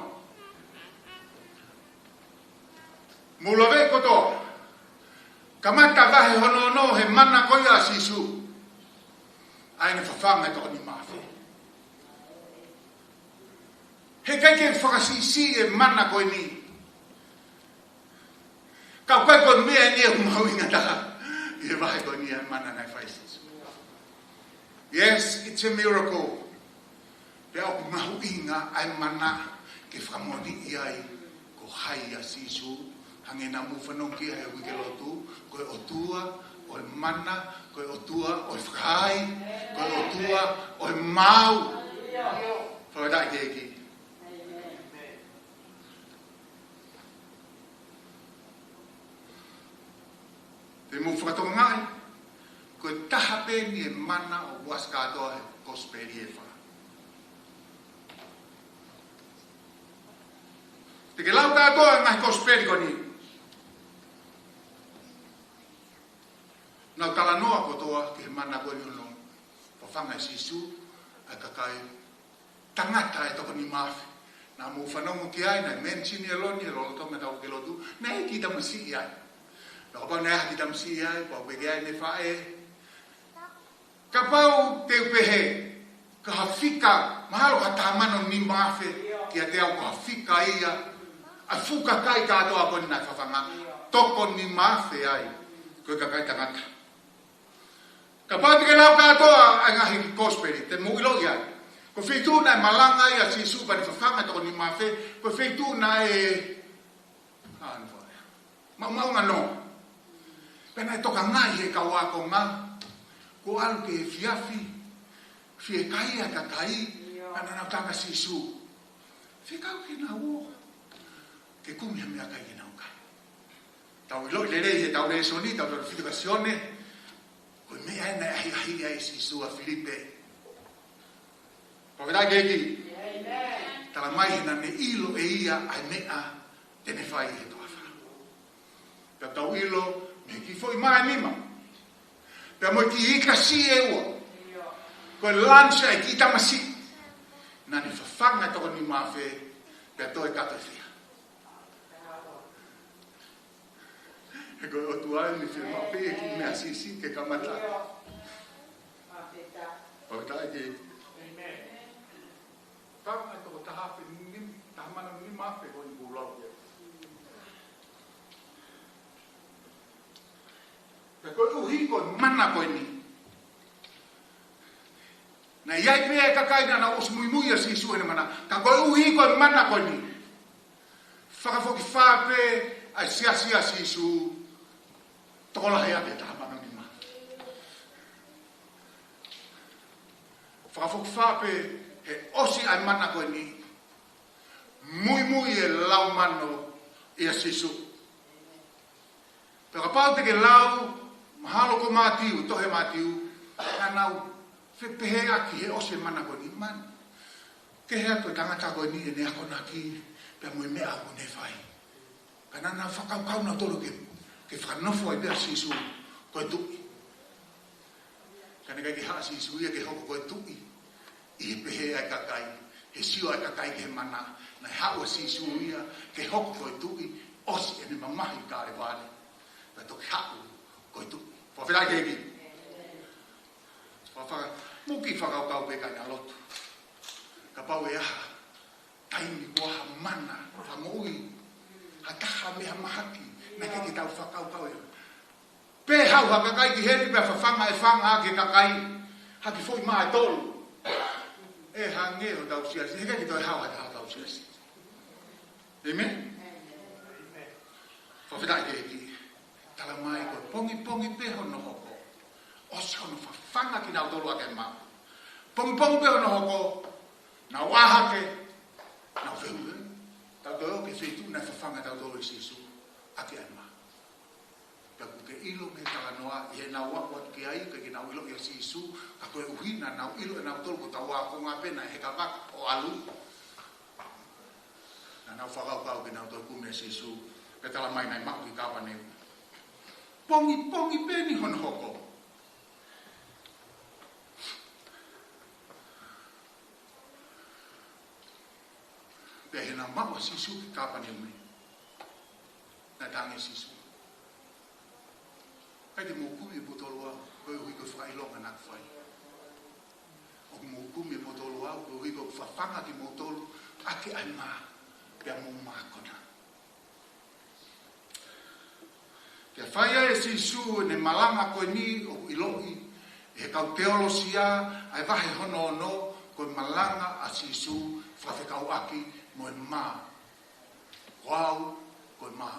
Mou laveʻi kotoa. Kamata vahe hono ono he mana ko ia ʻa Sīsū. ʻA ʻene fafanga e toko nima afe. Heʻikai ke fakasiʻisiʻi e mana ko eni. Ka ʻoku ʻikai ko e meʻa eni ʻoku mahuʻinga taha ʻi he vahe ko eni ʻa e mana naʻe fai ʻe Sīsū. Yes, it's a miracle. Pea ʻoku mahuʻinga ʻa e mana ke fakamoʻoniʻi ai ko hai ʻa Sīsū, hangē naʻa mou fanongo ki ai he uike lotu, ko e ʻOtua ʻo e mana, ko e ʻOtua ʻo e fakaai, ko e ʻOtua ʻo e maau. Fakafetaʻi ki he ʻEiki. Te mou fakatokangaʻi, ko e taha pē eni e mana ʻoku ʻasi kātoa he kosipeli ʻe fā. Te ke lau kātoa e ngaahi kosipeli ko eni. Nau talanoa kotoa ki he mana ko eni hono fafanga ʻe Sīsū ʻa e kakai tangata ʻe toko nima afe. Naʻa mou fanongo ki ai, naʻe mention ʻe Loni, ʻe lolotonga ʻetau uike lotu, naʻe ʻi ai e kiʻi tamasiʻi ai. Naʻa kapau naʻe ʻi ai e kiʻi tamasiʻi ai, pau pē ke ʻi ai ʻene faʻē. Kapau te u pehē, ko ha fika, mahalo ko ha taha mano nima afe, kiate au ko ha fika ia, ʻa e fuʻu kakai kātoa ko eni naʻe fafanga, toko nima afe ai, ko e kakai tangata. Kapau te ke lau kātoa ʻa e ngaahi kosipeli, te mou ʻiloʻi ai. Ko e feituʻu naʻe malanga ai ʻa Sīsū pea ne fafanga e toko nima afe, ko e feituʻu naʻe, ʻa, ʻa, maʻumaʻunga noa. Pea naʻe tokangaʻi ʻe he kau ākonga, kuo ʻalu ki he efiafi, fiekaia e kakai, pea naʻa nau tala kia Sīsū, fekau ke nau ō ke kumi ha meʻakai ke nau kai. Tau ʻiloʻi lelei he tau lēsoni, tau tau fiti ka Sione, ko e meʻa ena naʻe ʻahiʻahiʻi ai ʻe Sīsū ʻa Filipe. Fakafetaʻi ki he ʻEiki. ʻĒmeni. Talamai he naʻa ne ʻilo ʻe ia ʻa e meʻa te ne fai he toafa. Pea tau ʻilo, mei he kiʻi foʻi mā ʻe nima. Pea mo e kiʻi ika siʻi ʻe ua. Ko e lunch ʻa e kiʻi tamasiʻi. Naʻa ne fafanga e toko nima afe, pea toe kato e fiha. He ko e ʻOtua eni fiemaʻu pē e kiʻi meʻa siʻisiʻi ke kamata. Fakafetaʻi ki he ʻEiki. Fafanga e toko taha afe nima, taha mano nima afe ko eni kuo u lau ki ai. Pea koeʻuhi ko e mana ko eni. Naʻe ʻi ai pē e kakai naʻa nau ʻosi muimui ʻia Sīsū heʻene mana. Ka koeʻuhi ko e mana ko eni, fakafokifā pē ʻa e siasi ʻa Sīsū, tokolahi ʻaki e taha mano nima. Fakafokifā pē he ʻosi ʻa e mana ko eni, muimui e lau mano ʻia Sīsū. Pea kapau te ke lau, mahalo ko Mātiu, tohi Mātiu, naʻa nau fepehēʻaki he ʻosi e mana ko eni, mana. Kehe atu e tangata ko eni ʻene akonaki, pea mo e meʻa ʻoku ne fai. Ka naʻa nau fakakaukau nautolu ke, ke fakanofo ai pē ʻa Sīsū ko e tuʻi. Ka naʻe ʻikai ke haʻu ʻa Sīsū ia ke hoko ko e tuʻi ʻi he pehē ʻa e kakai, he sio ʻa e kakai ki he mana. Naʻe haʻu ʻa Sīsū ia ke hoko ko e tuʻi, ʻosi ʻene mamahi ʻi Kalevale, pea toki haʻu ko e tuʻi. Fakafetaʻi ki he ʻEiki. Faka-, mou kiʻi fakakaukau pē kae na lotu. Kapau ʻe ʻi ai ha taimi kuo ʻi ai ha mana fakamoʻui, ha taha Pea mahaki, naʻe ʻikai ke tau fakakaukau ia. Pea haʻu ha kakai ki heni pea fafanga e fanga ki he kakai, ha kiʻi foʻi mā ʻe tolu. ʻE hangē hotau siasi, heʻikai ke toe haʻu ha taha hotau siasi. ʻĒmeni? Fakafetaʻi ki he ʻEiki. Talamai ko e pongipongi pē hono hoko, ʻosi hono fafanga kinautolu ʻaki e mā. Pongipongi pē hono hoko, nau ʻā hake, nau fehuʻi, tau toe ō ki he feituʻu naʻe fafanga kitautolu ʻe Sīsū ʻaki e mā. Pea ʻoku ke ʻilo mei he talanoa, ʻi heʻenau aʻu atu ki ai, ʻikai ke nau ʻilo ʻa Sīsū, ka koeʻuhi naʻa nau ʻilo ʻe nautolu ko hotau ākonga pē naʻe heka vaka ʻo ʻalu. Naʻa nau fakakaukau ke nau toe kumi ʻa Sīsū, pea talamai naʻe maʻu ki Kāpaneume. Pongipongi pē eni hono hoko. Pea ʻi heʻenau maʻu ʻa Sīsū ki Kāpaneume, naʻe talaange ʻe Sīsū, ʻikai te mou kumi ʻe moutolu au, koeʻuhi ko e fakaʻilonga naʻa ku fai. ʻOku mou kumi ʻe moutolu au, koeʻuhi ko ʻeku fafanga kimoutolu ʻaki ʻa e mā, pea mou mākona. Pea fai ai ʻe Sīsū ʻene malanga ko eni ʻoku ʻiloʻi ʻe he kau teolosia ʻa e vahe hono ono, ko e malanga ʻa Sīsū fakafekauʻaki mo e mā. Ko au, ko e mā.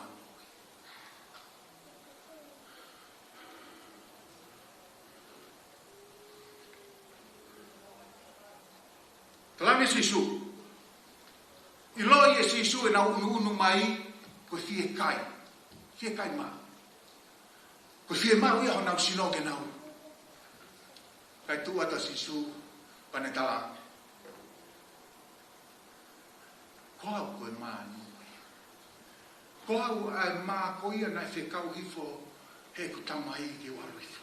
Talaange ʻe Sīsū, ʻiloʻi ʻe Sīsū ʻenau ʻunuʻunu mai, ko e fiekaia. Fiekaia mā. Ko e fiemaʻu ia honau sino ke nau. Kae tuʻu atu ʻa Sīsū, pea ne tala, ko au ko e mā ʻo e moʻui. Ko au ʻa e mā ko ia naʻe fekau hifo ʻe heʻeku Tamai ke u ʻalu hifo.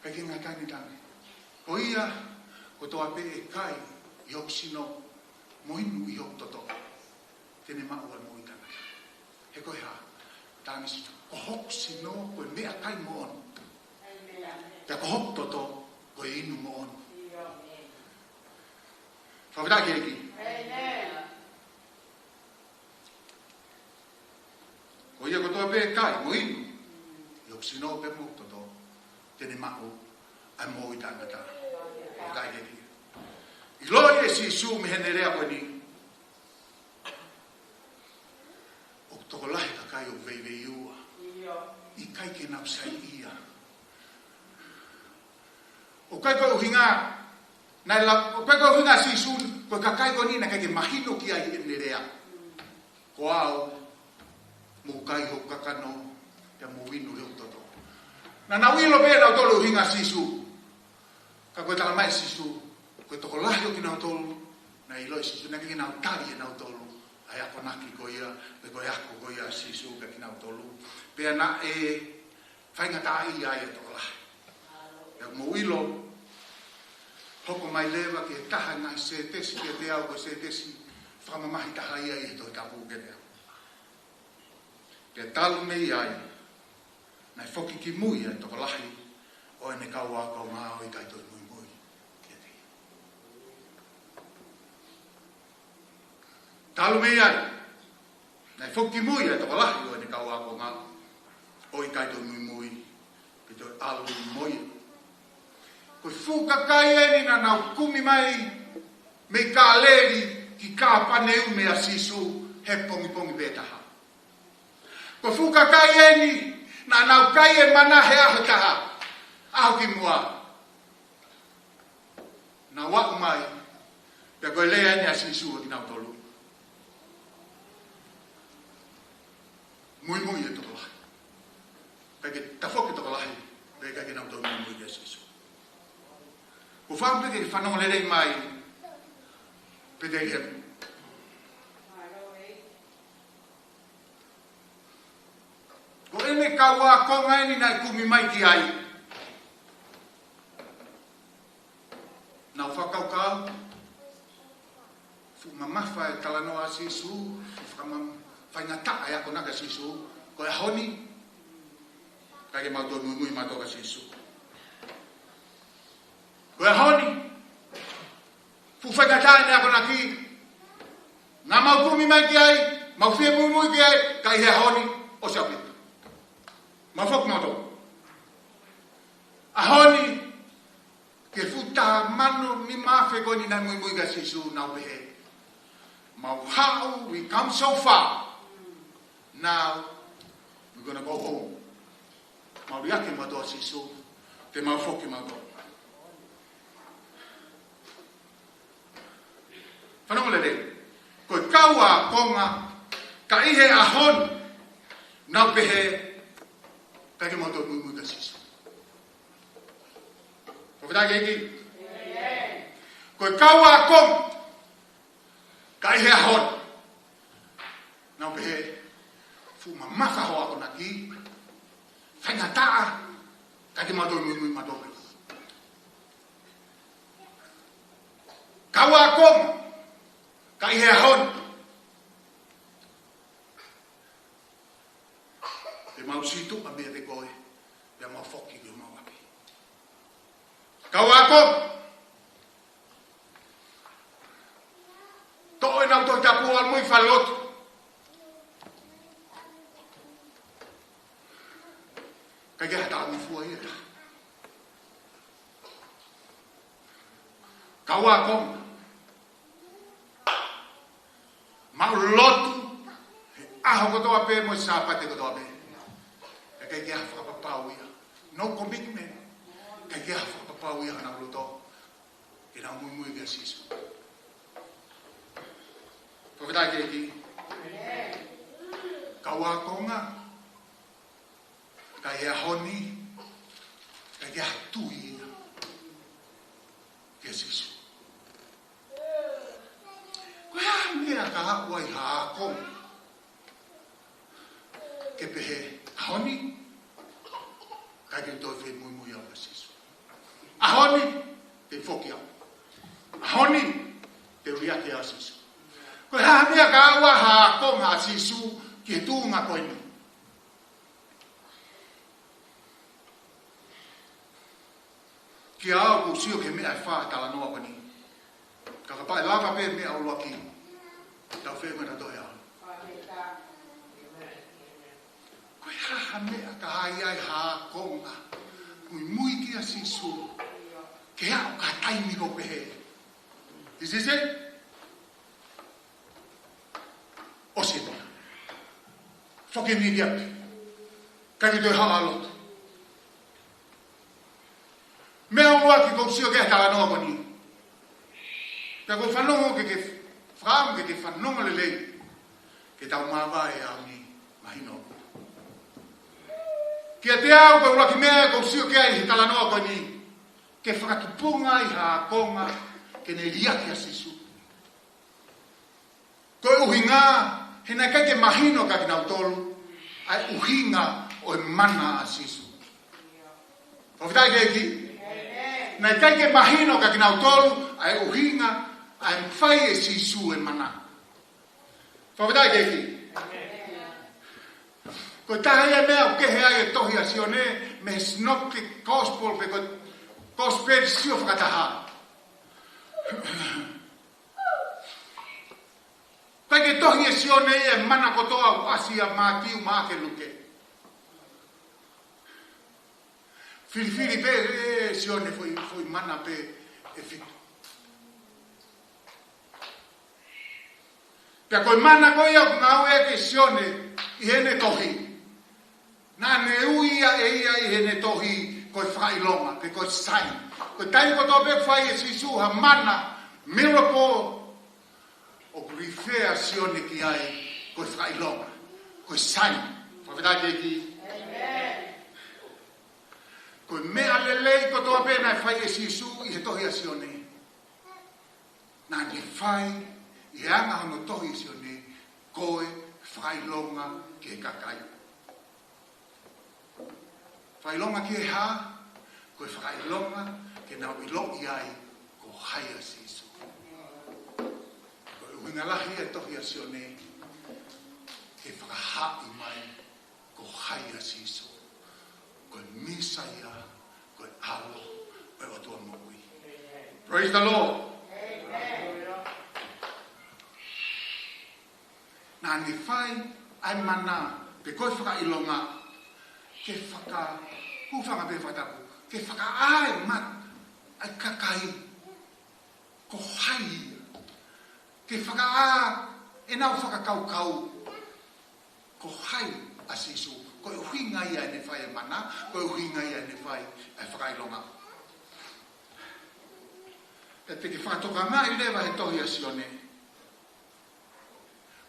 ʻIkai ke ngata ai, talaange, ko ia kotoa pē ʻe kai ʻi hoku sino mo inu ʻi hoku toto, te ne maʻu ʻa e moʻui taʻengata. He ko e hā? Talaange ʻe Sīsū, ko hoku sino ko e meʻakai moʻoni. Pea ko hoku toto ko e inu moʻoni. Fakafetaʻi ki he ʻEiki. Ko ia kotoa pē ʻe kai mo inu ʻi hoku sino pea mo hoku toto, te ne maʻu ʻa e moʻui taʻengata. Fakafetaʻi ki he ʻEiki. ʻIloʻi ʻe Sīsū mei heʻene lea ko eni, ʻoku tokolahi kakai ʻoku veiveiua, ʻikai ke nau saiʻia. ʻOku ʻikai ko e ʻuhinga, naʻe la-, ʻoku ʻikai ko e ʻuhinga ʻa Sīsū, ko e kakai ko eni naʻe ʻikai ke mahino ki ai ʻene lea, ko au, mou kai hoku kakano, pea mou inu hoku toto. Naʻa nau ʻilo pē ʻe nautolu e ʻuhinga ʻa Sīsū. Ka ko e talamai ʻe Sīsū, ko e tokolahi ʻo kinautolu naʻe ʻilo ʻe Sīsū, naʻe ʻikai ke nau tali ʻe nautolu ʻa e akonaki ko ia, pe ko e ako ko ia ʻa Sīsū kiate kinautolu. Pea naʻe faingataʻaʻia ai e tokolahi. Pea mou ʻilo, hoko mai leva ki he taha e ngaahi sētesi kiate au, ko e sētesi fakamamahi taha ia ʻi he Tohi Tapu kiate au. Pea talu mei ai, naʻe foki ki mui ʻa e tokolahi ʻo ʻene kau ākonga ʻo ʻikai toe muimui kiate ia. Talu mei ai, naʻe foki ki mui ʻa e tokolahi ʻo ʻene kau ākonga ʻo ʻikai toe muimui, pea toe ʻalu mo ia. Ko e fuʻu kakai eni naʻa nau kumi mai mei Kāleli ki Kāpaneume ʻa Sīsū he pongipongi pē taha. Ko e fuʻu kakai eni naʻa nau kai e mana he ʻaho taha, ʻaho kimuʻa. Nau aʻu mai, pea ko e lea eni ʻa Sīsū kiate kinautolu, muimui e tokolahi. ʻIkai ke tafoki e tokolahi, pea ʻikai ke nau toe muimui kia Sīsū. Ko e fakaʻamu pē ke fanongo lelei mai, Petelihema. Ko ʻene kau ākonga eni naʻe kumi mai ki ai. Nau fakakaukau, fuʻu mamafa e talanoa ʻa Sīsū, fuʻu fakamam-, faingataʻa e akonaki ʻa Sīsū, ko e ʻaho ni, ʻikai ke mau toe muimui mautolu kia Sīsū. Ko e ʻaho ni, fuʻu faingataʻa ʻene akonaki, naʻa mau kumi mai ki ai, Mau fie muimui ki ai, ka ʻi he ʻaho ni, ʻosi ʻaupito. Mau foki mautolu. ʻAho ni, ki he fuʻu taha mano nima afe ko eni naʻe muimui kia Sīsū, nau pehē, "Mau haʻu, we come so far. Now, we're gonna go home." Mau liʻaki mautolu ʻa Sīsū, te mau foki mautolu. Fanongo lelei. Ko e kau ākonga, ka ʻi he ʻaho ni, nau pehē, "ʻIkai ke mau toe muimui kia Sīsū." Fakafetaʻi ki he ʻEiki. Ko e kau ākonga, ka ʻi he ʻaho ni, nau pehē, "Fuʻu mamafa hoʻo akonaki, faingataʻa, ʻikai ke mau toe muimui mautolu." Kau ākonga, ka ʻi he ʻaho ni, te mau sītuʻa meiate koe, pea mau foki ki homau ʻapi. Kau ākonga, toʻo ʻenau Tohi Tapu ʻo ʻalu mo e falelotu. ʻIkai ke ha taʻu fua ia ta. Kau ākonga, mau lotu he ʻaho kotoa pē mo e Sāpate kotoa pē. ʻIkai ke ha fakapapau ia. No commitment. ʻIkai ke ha fakapapau ia ʻenau loto ke nau muimui kia Sīsū. Fakafetaʻi ki he ʻEiki. Kau ākonga, ka ʻi he ʻaho ni, ʻikai ke ha tui ia kia Sīsū. Ko e hā e meʻa ka aʻu ai ha ākonga ke pehē, "ʻAho ni, ʻikai ke toe fie muimui au kia Sīsū. ʻAho ni, te u foki au. ʻAho ni, te u liʻaki ʻa Sīsū." Ko e hā e meʻa ka aʻu ai ha ākonga ʻa Sīsū ki he tuʻunga ko eni? Kiate au, ʻoku ou sio ki he meʻa ʻe fā talanoa ko eni. Ka kapau ʻe lava pē meʻa ʻuluaki, tau feinga ʻo toʻo ia. Ko e hā ha meʻa ka ʻai ai ha ākonga muimui kia Sīsū, ke aʻu ki he taimi ko ē pehē, "This is it. ʻOsi eni. Foki eni ki ʻapi. ʻIkai ke toe haʻu ʻo lotu." Meʻa ʻuluaki ʻoku ou sio ki ai he talanoa ko eni. Pea ʻoku ou fanongo ke ke fakaʻamu ke ke fanongo lelei, ke tau māvae ʻa e ʻaho ni mahino. Kiate au, ko e ʻuluaki meʻa ʻoku ou sio ki ai he talanoa ko eni, ke fakatupunga ai ha ākonga ke ne liʻaki ʻa Sīsū. Ko e ʻuhinga, he naʻe ʻikai ke mahino kia kinautolu ʻa e ʻuhinga ʻo e mana ʻa Sīsū. Fakafetaʻi ki he ʻEiki. Naʻe ʻikai ke mahino kia kinautolu ʻa e ʻuhinga ʻa e fai ʻe Sīsū e mana. Fakafetaʻi ki he ʻEiki. Ko e taha ia e meʻa ʻoku kehe ai e tohi ʻa Sione mei he Synoptic Gospel, pe ko e Gospel sio fakataha. ʻIkai ke tohi ʻe Sione e mana kotoa ʻoku ʻasi ʻia Mātiu, Maʻake, Luke. Filifili pē ʻe Sione foʻi, foʻi mana pē ʻe fitu. Pea ko e mana ko ia ʻoku ngāueʻaki ʻe Sione ʻi heʻene tohi, naʻa ne ui ia ʻe ia ʻi heʻene tohi ko e fakaʻilonga, pe ko e sign. Ko e taimi kotoa pē ʻoku fai ʻe Sīsū ha mana, miracle, ʻoku refer ʻa Sione ki ai ko e fakaʻilonga, ko e sign. Fakafetaʻi ki he ʻEiki. Ko e meʻa lelei kotoa pē naʻe fai ʻe Sīsū ʻi he tohi ʻa Sione, naʻa ne fai ʻi he anga hono tohi ʻe Sione ko e fakaʻilonga ki he kakai. Fakaʻilonga ki he hā? Ko e fakaʻilonga ke nau ʻiloʻi ai ko hai ʻa Sīsū. Ko e ʻuhinga lahi e tohi ʻa Sione ke fakahaaʻi mai ko hai ʻa Sīsū. Ko e Mīsaia, ko e ʻAlo ʻo e ʻOtua moʻui. Praise the Lord. Naʻa ne fai ʻa e mana, pe ko e fakaʻilonga, ke faka-, hūfanga pē he fakatapu, ke fakaʻā e mata ʻa e kakai ko hai ia. Ke fakaʻā ʻenau fakakaukau ko hai ʻa Sīsū. Ko e ʻuhinga ia ʻene fai e mana, ko e ʻuhinga ia ʻene fai e fakaʻilonga. Pea te ke fakatokangaʻi leva he tohi ʻa Sione,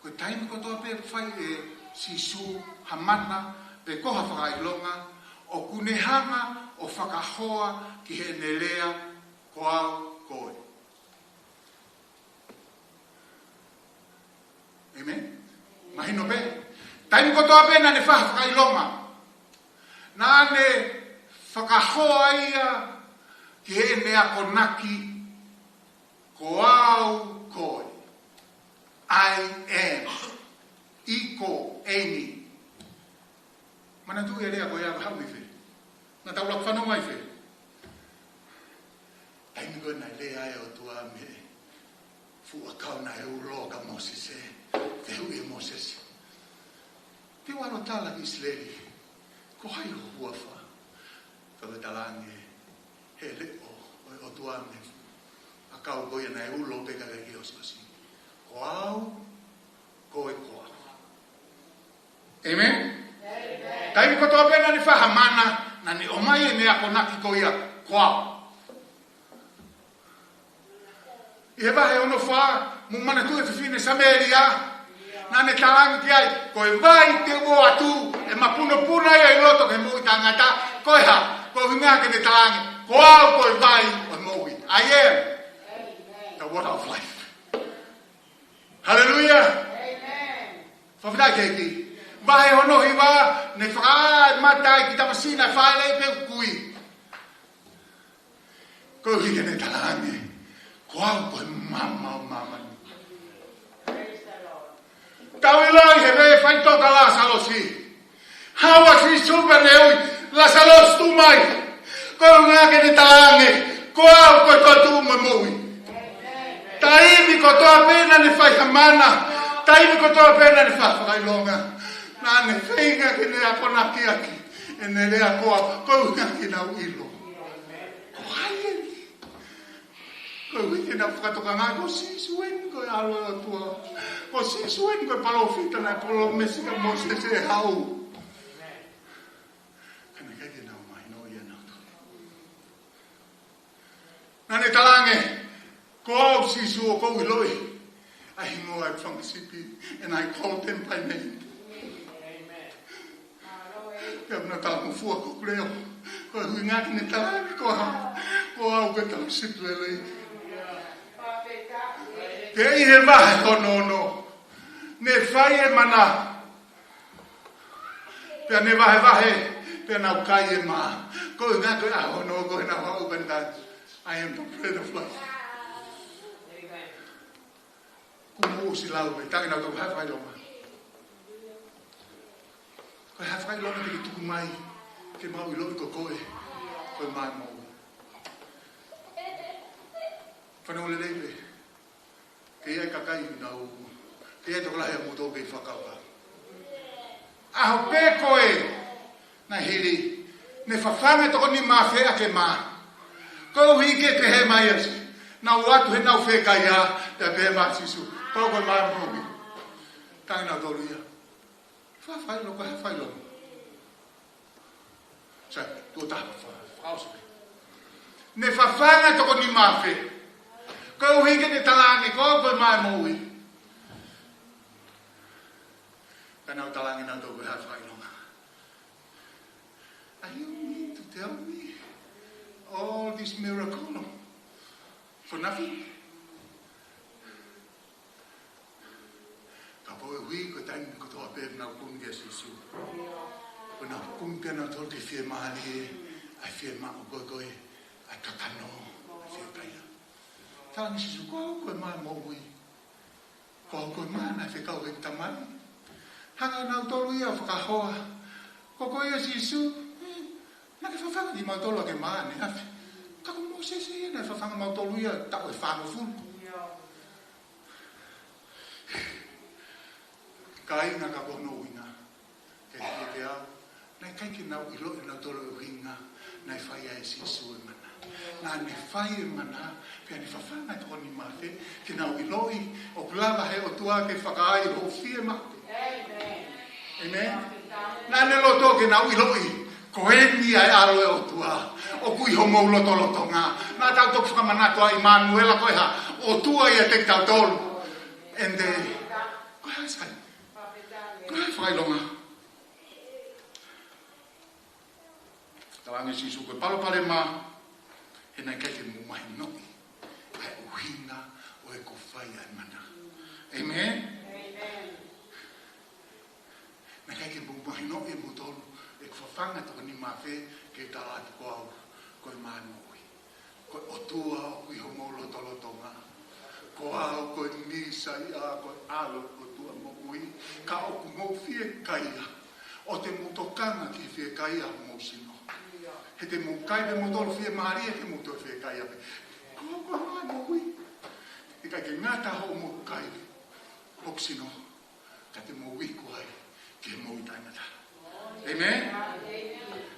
ko e taimi kotoa pē ʻoku fai ʻe Sīsū ha mana pe ko ha fakaʻilonga, ʻoku ne hanga ʻo fakahoa ki heʻene lea, ko au koe. Amen. Mahino pē. Taimi kotoa pē naʻa ne fai ha fakaʻilonga, naʻa ne fakahoa ia ki heʻene akonaki, ko au koe. I am. Iko, eni. Manatuʻi e lea ko ia, haʻu mei fē? Naʻa tau laka fanongo ai fē? Taimi ko ē naʻe lea ai e ʻOtua mei he fuʻu ʻakau naʻe ulo kia Mōsese, fehuʻi ʻe Mōsese, te u ʻalu ʻo tala ki ʻIsileli, ko hai ho huafa? Pea ko e talaange he leʻo ʻo e ʻOtua mei he ʻakau ko ia naʻe ulo pē kae ʻikai ke ʻosiʻosi, ko au koe, ko au. Amen? Amen. Taimi kotoa pē naʻa ne fai ha mana, naʻa ne ʻomai ʻene akonaki ko ia, ko au. ʻI he vahe hono fā, mou manatuʻi e fefine Samēlia, naʻa ne talaange ki ai, ko e vai te u ʻoatu, ʻe mapunopuna ia ʻi loto ki he moʻui taʻengata, ko e hā? Ko e ʻuhinga ke ne talaange, ko au ko e vai ʻo e moʻui. I am the water of life. Hallelujah. Amen. Fakafetaʻi ki he ʻEiki. Vahe hono hiva, ne fakaʻā e mata ʻa e kiʻi tamasiʻi naʻe fāʻeleʻi pē ʻoku kui. Koeʻuhi ke ne talaange, ko au ko e maama ʻo māmani. Tau ʻiloʻi he veʻe faʻitoka ʻa Lāsalosi, haʻu ʻa Sīsū pea ne ui, Lāsalosi, tuʻu mai. Ko e ʻuhinga ke ne talaange, ko au ko e toetuʻu mo e moʻui. Taimi kotoa pē naʻa ne fai ha mana, taimi kotoa pē naʻa ne fai ha fakaʻilonga, naʻa ne feinga ke ne akonaki ʻaki ʻene lea ko au, ko e ʻuhinga ke nau ʻilo ko hai eni. Koeʻuhi ke nau fakatokangaʻi ko Sīsū eni ko e ʻAlo ʻo e ʻOtua. Ko Sīsū eni ko e palōfita naʻe palōmesi kia Mōsese ʻe haʻu. Ka naʻe ʻikai ke nau mahinoʻi ʻe nautolu. Naʻa ne talaange, ko au Sīsū, ʻoku ou ʻiloʻi ʻa e hingoa ʻo e fanga sipi, and I call them by name. Pea naʻa ku talangofua ʻoku ou lea, ko e ʻuhinga ke ne talaange ko au, ko au ko e tangata sipi lelei. Pea ʻi he vahe hono ono, ne fai e mana, pea ne vahevahe, pea nau kai e mā. Ko e ʻuhinga ko e ʻaho hono ono ko ē naʻa nau haʻu pea nau talaange, I am the bread of life. Kuo mou ʻosi lau, ʻe tangi nautolu ha fakaʻilonga. Ko e hā e fakaʻilonga te ke tuku mai ke mau ʻiloʻi ko koe ko e mā ʻo e moʻui? Fanongo lelei pē. Ke ʻi ai e kakai ʻoku nau, ke ʻi ai e tokolahi ʻia moutolu kei fakakaukau. ʻAho pē ko ē naʻe hili, ne fafanga e toko nima afe ʻaki e mā. Koeʻuhi ke pehē mai ʻa Sīsū, nau ō atu heʻenau fiekaia, pea pehē mai ʻa Sīsū, ko au ko e mā ʻo e moʻui. Tangi nautolu ia. Fakaʻilonga, ko e hā e fakaʻilonga? Sai, tuʻo taha fa-, fakaʻosi pē. Ne fafanga e toko nima afe. Koeʻuhi ke ne talaange, ko au ko e mā ʻo e moʻui. Ka nau talaange nautolu ko e hā e fakaʻilonga? Are you mean to tell me all this miracle for nothing? Ka koeʻuhi ko e taimi kotoa pē naʻa nau kumi kia Sīsū, ko ʻenau kumi pē nautolu ke fiemālie, ʻa e fiemaʻu ko ē, ko ē, ʻa e kakano, ʻa e fiekaia. Talaange ʻe Sīsū, ko au ko e mā ʻo e moʻui. Ko au ko e mā naʻe fekau ʻe he Tamai. Hanga ʻe nautolu ia ʻo fakahoa, ko koe ia Sīsū, naʻa ke fafanga kimautolu ʻaki e mā ʻaneafi. Ka ko Mōsese ia naʻe fafanga kimautolu ia taʻu ʻe fāngofulu. Ia. Kāinga, ka ko hono ʻuhinga, ke te ke au, naʻe ʻikai ke nau ʻiloʻi ʻe nautolu e ʻuhinga naʻe fai ai ʻe Sīsū e mana. Naʻa ne fai e mana, pea ne fafanga e tokoni mafai ke nau ʻiloʻi ʻoku lava he ʻOtua ke fakaai hoʻo fiemālie. ʻĒmeni. Naʻa ne loto ke nau ʻiloʻi ko eni ʻa e ʻAlo ʻo e ʻOtua ʻoku ʻi homou lotolotonga. Naʻa tau toki fakamanatu ʻa ʻImanuela, ko e hā? ʻOtua ʻiate kitautolu. And, eh, ko e hā, sai? Ko e hā e fakaʻilonga? Talaange ʻe Sīsū ko e palopalema he naʻe ʻikai ke mou mahinoʻi ʻa e ʻuhinga ʻo ʻeku fai ʻa e mana. ʻĒmeni? Naʻe ʻikai ke mou mahinoʻi ʻe moutolu ʻeku fafanga e tokoni mafai ke tala atu ko au ko e maʻu moʻui. Ko e ʻOtua ʻoku ʻi homou lotolotonga. Ko au ko e Mīsaia, ko e ʻAlo ʻo e ʻOtua moʻui. Ka ʻoku mou fiekaia, ʻoua te mou tokanga ki he fiekaia homou sino. He te mou kai pē moutolu fiemālie, te mou toe fiekaia pē. Ko au ko e maʻu moʻui. ʻIkai ke ngata hoʻomou kai hoku sino, ka te mou iku ai ki he moʻui taʻengata. ʻĒmeni?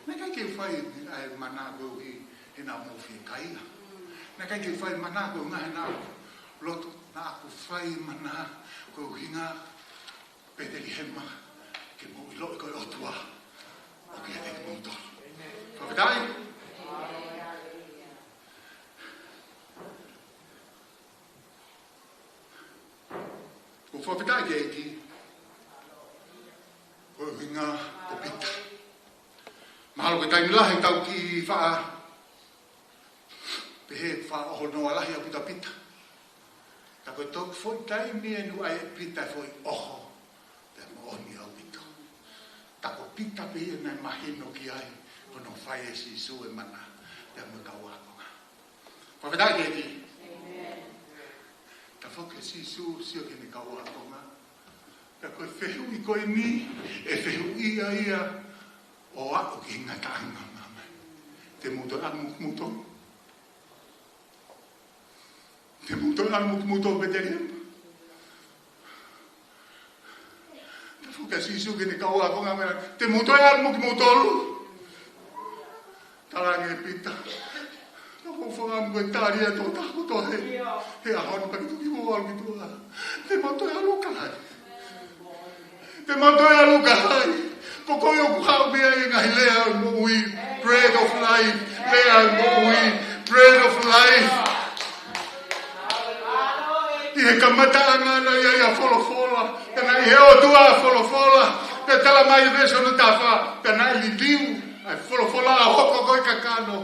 Naʻe ʻikai ke u fai ʻa e mana koeʻuhi he naʻa mou fiekaia. Naʻe ʻikai ke u fai mana koeʻuhi he naʻa loto, naʻa ku fai mana koeʻuhi he Petelihema, ke mou ʻiloʻi ko e ʻOtua ʻoku ʻiate kimoutolu. Fakafetaʻi. ʻOku fakafetaʻi ki he ʻEiki, ko e ʻuhinga ko Pita. Mahalo ko e taimi lahi tau kiʻi faʻa pehē faʻa ʻoho noa lahi ʻa Pita Pita. Ka ko e toki foʻi taimi eni ʻoku ʻai ʻe Pita e foʻi ʻoho, pea moʻoni ʻaupito. Ka ko Pita pē ia naʻe mahino ki ai ko hono fai ʻe Sīsū e mana pea mo e kau ākonga. Fakafetaʻi ki he ʻEiki. Tafoki ʻa Sīsū ʻo sio ki heʻene kau ākonga. Ka ko e fehuʻi ko eni, ʻe fehuʻia ia ʻo aʻu ki he ngataʻanga mai. Te mou toe ʻalu mo kimoutolu? Te mou toe ʻalu mo kimoutolu Petelihema? Tafoki ʻa Sīsū ki heʻene kau ākonga mai, te mou toe ʻalu mo kimoutolu? Talaange ʻe Pita, naʻa ku fakaʻamu ke tali ʻa e tokotaha kotoa he, he ʻaho ni, pea ke toki mou ʻalu ki tuʻa. Te mou toe ʻalu ka hai? Te mou toe ʻalu ka hai? Ko koe ʻoku haʻu mei ai e ngaahi lea ʻo e moʻui. Bread of life. Lea ʻo e moʻui. Bread of life. ʻI he kamataʻanga naʻe ʻi ai ʻa e folofola. Pea naʻe ʻi he ʻOtua ʻa e folofola. Pea talamai ʻe he veesi hono taha fā, pea naʻe liliu ʻa e folofola ʻo hoko ko e kakano.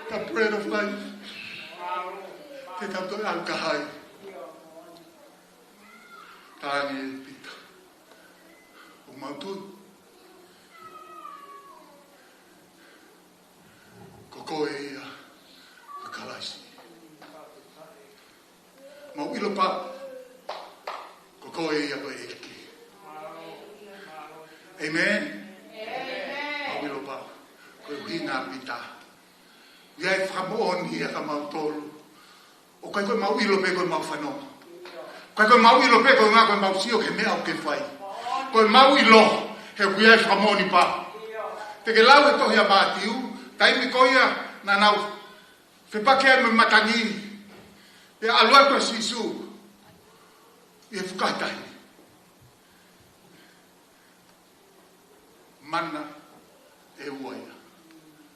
The bread of life. Te tau toe ʻalu ka hai? Talaange ʻe Pita, ʻoku mau tui ko koe ia ko e Kalaisi. Mau ʻilo pau ko koe ia ko e ʻEiki. ʻĒmeni? Mau ʻilo pau. Ko e ʻuhinga ʻa Pita, ʻoku ʻi ai e fakamoʻoni ʻia kimautolu. ʻOku ʻikai ko ʻemau ʻilo pe ko ʻemau fanongo. ʻOku ʻikai ko ʻemau ʻilo pe ko e ʻuhinga ko ʻemau sio ki he meʻa ʻoku ke fai. Ko ʻemau ʻilo he ʻoku ʻi ai e fakamoʻoni pau. Te ke lau e tohi ʻa Mātiu, taimi ko ia naʻa nau fepaki ai mo e matangi, pea ʻalu atu ʻa Sīsū ʻi he fukahi tahi. Mana ʻe ua ia.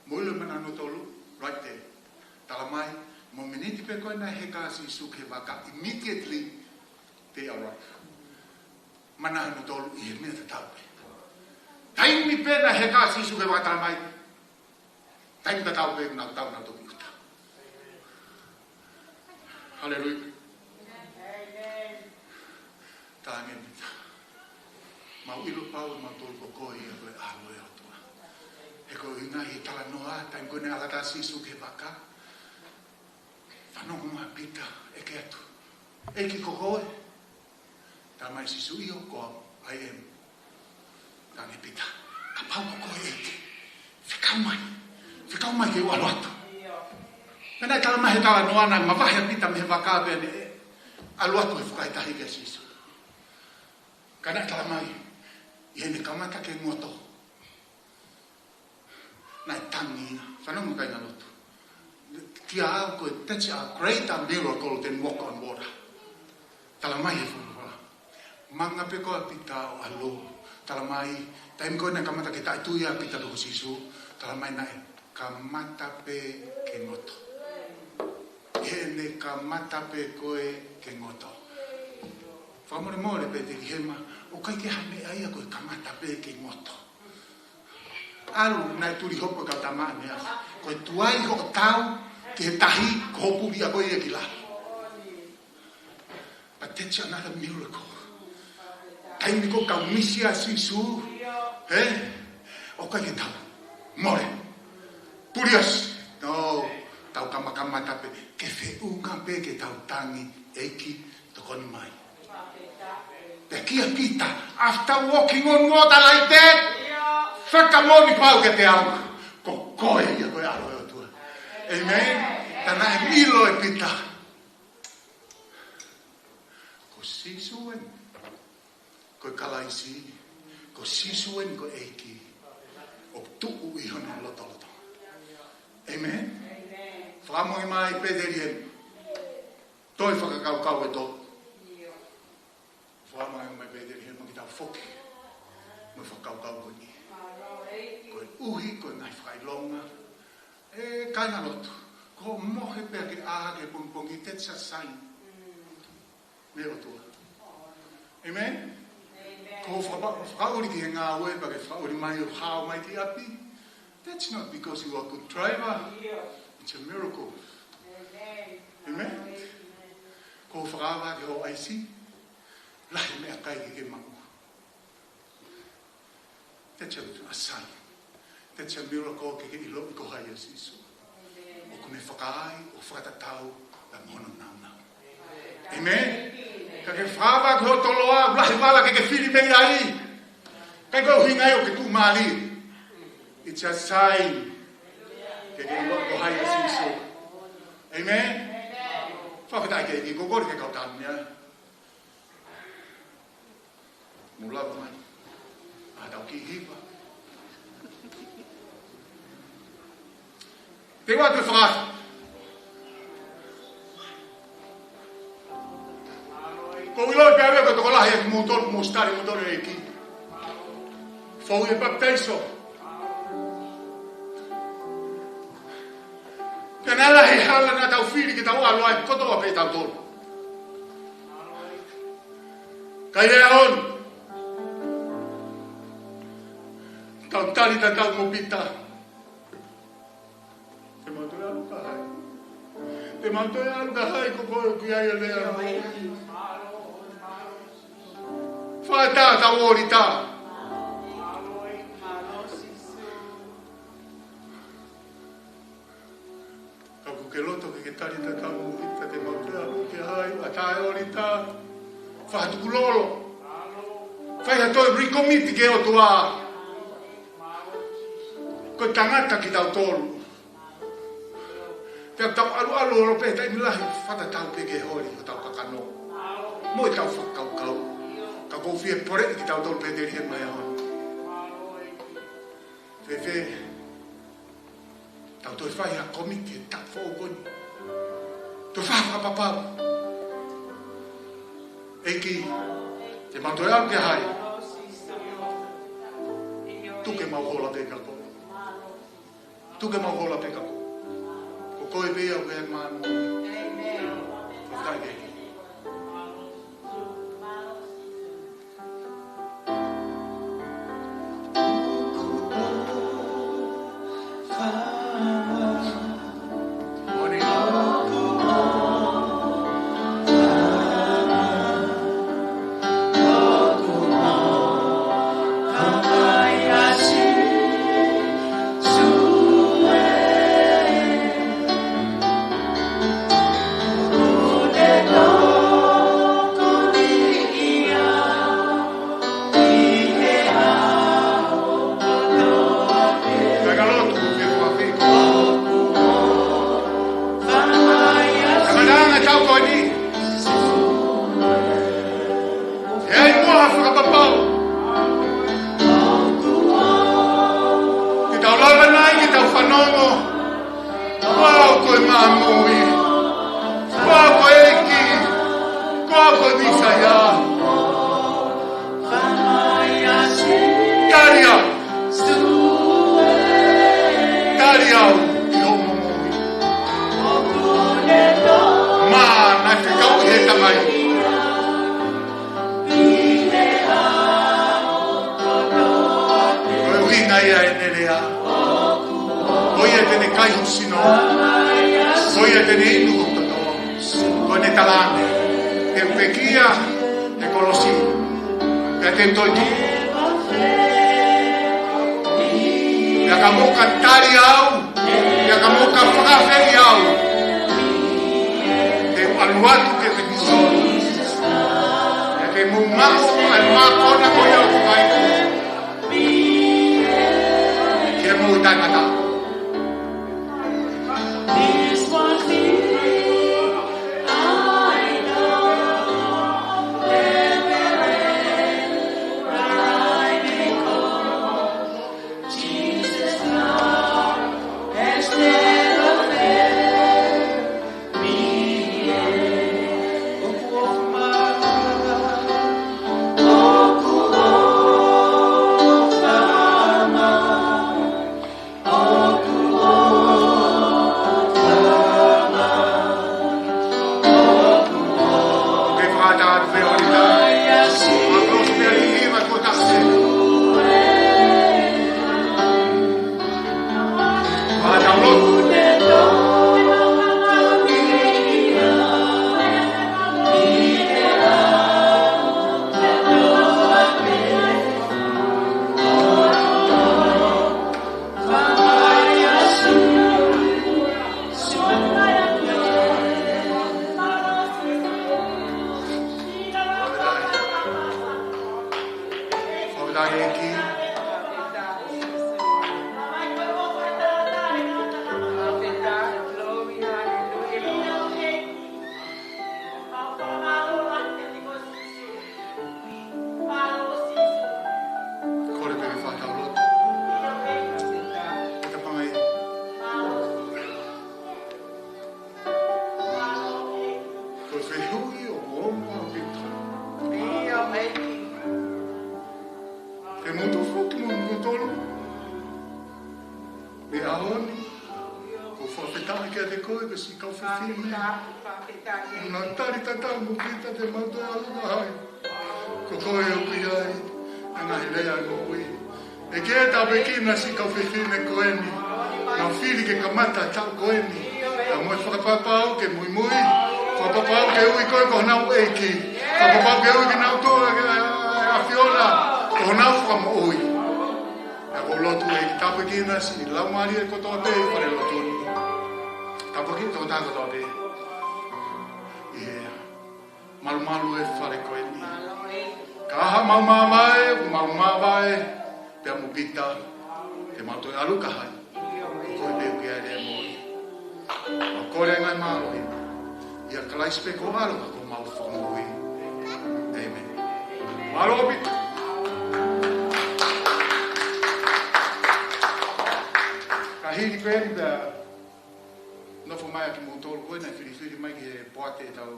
Mou ʻilo e mana hono tolu, right there. Talamai, mo e miniti pē ko ē naʻe heka ai ʻa Sīsū ki he vaka, immediately they arrive. Mana hono tolu ʻi he meʻa tatau pē. Taimi pē naʻe heka ai ʻa Sīsū ki he vaka, talamai, taimi tatau pē naʻa tau, naʻa tau toki ʻuta. Haleluia. Talaange ʻe Pita, mau ʻilo pau ʻe mautolu ko koe ia ko e ʻAlo ʻo e ʻOtua. He ko e ʻuhinga ʻi he talanoa, taimi ko ē naʻe ʻalu atu ʻa Sīsū ki he vaka, fanongo mai ʻa Pita, ʻeke atu, ʻEiki, ko koe? Talamai ʻe Sīsū, ʻio, ko au, I am. Talaange ʻe Pita, kapau ko koe ʻEiki, fekau mai. Fekau mai ke u ʻalu atu. Pea naʻe talamai ʻe he talanoa naʻe mavahe ʻa Pita mei he vaka pea ne ʻalu atu he fukahi tahi kia Sīsū. Ka naʻe talamai, ʻi heʻene kamata ke ngoto, naʻe tangi ia. Fanongo kāinga lotu. Kia au ko e, that's a greater miracle than walk on water. Talamai he folofola, manga pē koe ʻa Pita ʻo ʻalu. Talamai, taimi ko ē naʻe kamata ke taʻetui ai ʻa Pita ki he ʻEiki ko Sīsū, talamai naʻe kamata pē ke ngoto. ʻI heʻene kamata pē ko ē ke ngoto. Fakamolemole Petelihema, ʻoku ʻikai ke ha meʻa ia ko e kamata pē ke ngoto. ʻAlu, naʻe tuli hopo e kau tama ʻaneafi. Ko e tuai hoʻo tau ki he tahi, ko hoʻo puli ʻa koe ia ki lahi. But that's another miracle. Taimi ko ē ʻoku tau misi ai ʻa Sīsū, ē? ʻOku ʻikai ke tau mole. Puli ʻasi. No, tau kamakamata pē, ke feʻunga pē ke tau tangi, ʻEiki, tokoni mai. Pea kia Pita, after walking on water like that, fakamoʻoni pau kiate au, ko koe ia ko e ʻAlo ʻo e ʻOtua. Amen. Tā naʻe ʻilo ʻe Pita, ko Sīsū eni ko e Kalaisi, ko Sīsū eni ko e ʻEiki, ʻoku tuʻu ʻi hono lotolotonga. Amen. Fakamoʻoni mai Petelihema. Toe fakakaukau e tolu. Fakamoʻoni mai Petelihema ke tau foki mo e fakakaukau ko eni. Koeʻuhi ko e ngaahi fakaʻilonga, ʻe kāinga lotu, ko e mohe pē ke ʻā hake pongipongi, that's a sign mei he ʻOtua. Amen? Ko e faka-, fakaʻuli ki he ngāue, pea ke fakaʻuli mai ʻo hao mai ki ʻapi. That's not because you are a good driver. It's a miracle. Amen? Ko e fakaava ki hoʻo ʻaisi, lahi meʻakai ke ke maʻu. That's a sign. That's a miracle ke ke ʻiloʻi ko hai ʻa Sīsū. ʻOku ne fakaai ʻo fakatatau pea mo hono nāunau. Amen. Ka ke fakaava ki hoʻo toloa, lahi vala ke ke fili mei ai. ʻIkai ko e ʻuhinga ia ʻoku ke tuʻumālie. It's a sign ke ke ʻiloʻi ko hai ʻa Sīsū. Amen. Fakafetaʻi ki he ʻEiki, ko e kole ke kau tāmia. Mou lava mai. ʻA, tau kiʻi hiva. Te u ʻoatu e fakaafe. ʻOku ou ʻilo pē au ia ko e tokolahi ʻa kimoutolu, mou sitali moutolu e ʻEiki. Fou he papitaiso. Pea naʻe lahi e hala naʻa tau fili ke tau ʻalu ai kotoa pē tautolu. Ka ʻi he ʻaho ni, tau tali tatau mo Pita. Te mau toe ʻalu ki hai? Te mau toe ʻalu ki hai ko koe ʻoku ʻi ai e lea? Fakatatau ʻolita. Ka ʻoku ke loto ke ke tali tatau mo Pita, te mau toe ʻalu ki hai? ʻA, taʻeʻolita. Fakatukulolo. Fai ha toe recommit ki he ʻOtua. Ko e tangata kitautolu. Pea tau ʻaluʻalu holo pē taimi lahi, fakatatau pē ki he holi hotau kakano mo ʻetau fakakaukau. Ka ʻoku ou fie poleʻi kitautolu Petelihema he ʻaho ni. Fēfē, tau toe fai ha komiti he taʻu foʻou ko eni. Toe fai ha fakapapau. ʻEiki, te mau toe ʻalu ki hai? Tuku ke mau hola pē kia koe. Tuku ke mau hola pē kia koe. Ko koe pē ia ʻoku ʻi ai e mānava. Fakafetaʻi ki he ʻEiki. Pau. Ke tau lava nai, ke tau fanongo. Ko au ko e maʻa moʻui. Ko au ko e ʻEiki. Ko au ko e Mīsaia. Tali au. Tali au ʻi hoʻo moʻui. Maʻa naʻe fekau ʻe he Tamai. Ko e ʻuhinga ia ʻene lea. Ko ia te ne kai hoku sino. Ko ia te ne inu hoku toto. Ko ʻene talaange, te u pekia he kolosi, pea te u toetuʻu. Pea ka mou ka tali au, pea ka mou ka fakaafeʻi au, te u ʻalu atu ki he Fefine. Pea te mou maʻu ʻa e mākona ko ia ʻoku fai ki he moʻui taʻengata. Kole pē ke fakataha lotu. Ke ta pangai. Ko e fehuʻi ʻoku ongo ʻaupito. Ke mou tuʻu foki mo mou tolu. ʻI he ʻaho ni, ʻoku ou fakafetaʻi kiate koe, ko e siʻi kau fefine. Naʻa tali tatau mo kita te mau toe ʻalu ka hai. Ko koe ʻoku ʻi ai ʻa e ngaahi lea ʻo e moʻui. ʻEiki, tāpuekina siʻi kau fefine ko eni. Naʻa nau fili ke kamata taʻu ko eni. Ka mo e fakapapau ke muimui. Fakapapau ke ui koe ko honau ʻEiki. Fakapapau ke ui kinautolu ʻe he ʻAfiona ko honau Fakamoʻui. Pea ʻoku ou lotu ʻEiki, tāpuekina siʻi laumālie kotoa pē ʻi he fale lotu ni. Tāpuekina tokotaha kotoa pē ʻi he malumalu ʻo e fale ko eni. Ka ʻi ai haʻamau māvae, ʻoku mau māvae pea mo Pita, te mau toe ʻalu ka hai. Ko koe pē ʻoku ʻi ai e lea moʻui. Mau kole ʻa e ngaahi mālohi ʻia Kalaisi pē ko e ʻAlo ka ko homau Fakamoʻui. ʻĒmeni. Mālō ʻaupito. Ka hili pē eni pea nofo mai ʻa kimoutolu ko ē naʻe filifili mai ki he poate ʻetau,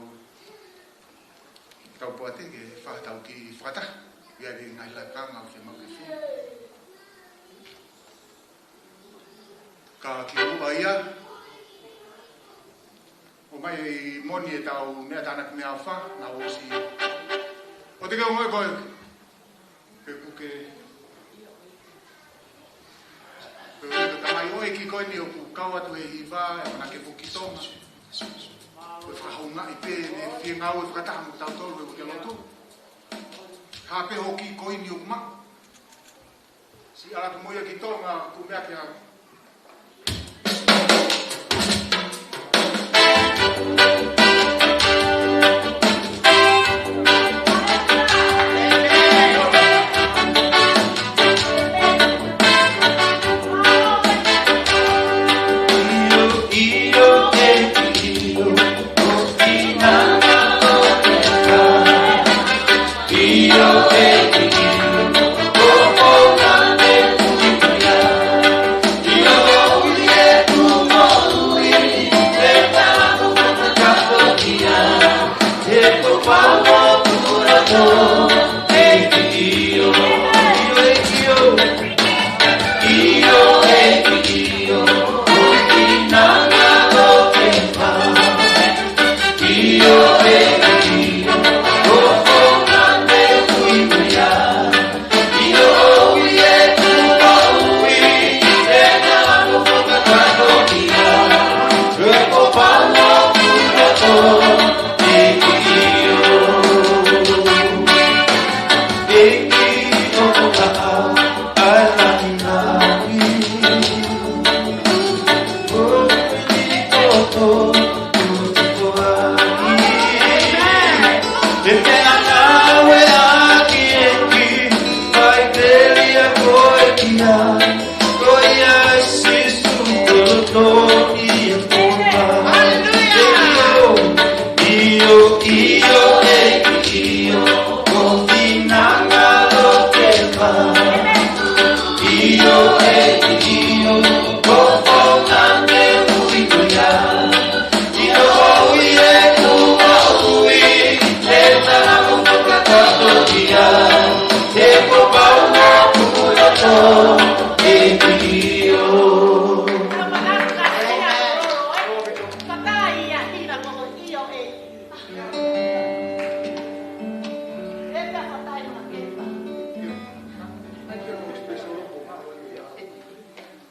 ʻetau poate ke fai haʻatau kiʻi fakataha. ʻI ai e ngaahi lakanga ʻoku fiemaʻu ke fai. Ka kimuʻa ia, ʻomai ʻi moni ʻetau meʻa tānaki meʻaʻofa, naʻa ʻosi. ʻOua te ke ongoʻi koe, ke kuke. Ko e tamaioʻeiki ko eni ʻoku kau atu he hiva, ʻe mana ke foki Tonga. Ko e fakahoungaʻi pē, ne fie ngāue fakataha mo tautolu, ʻe ke lotu. Hā pē hoʻo kiʻi koini ʻoku maʻu. Siʻi ʻalu atu mo ia ki Tonga, kumi ʻaki ha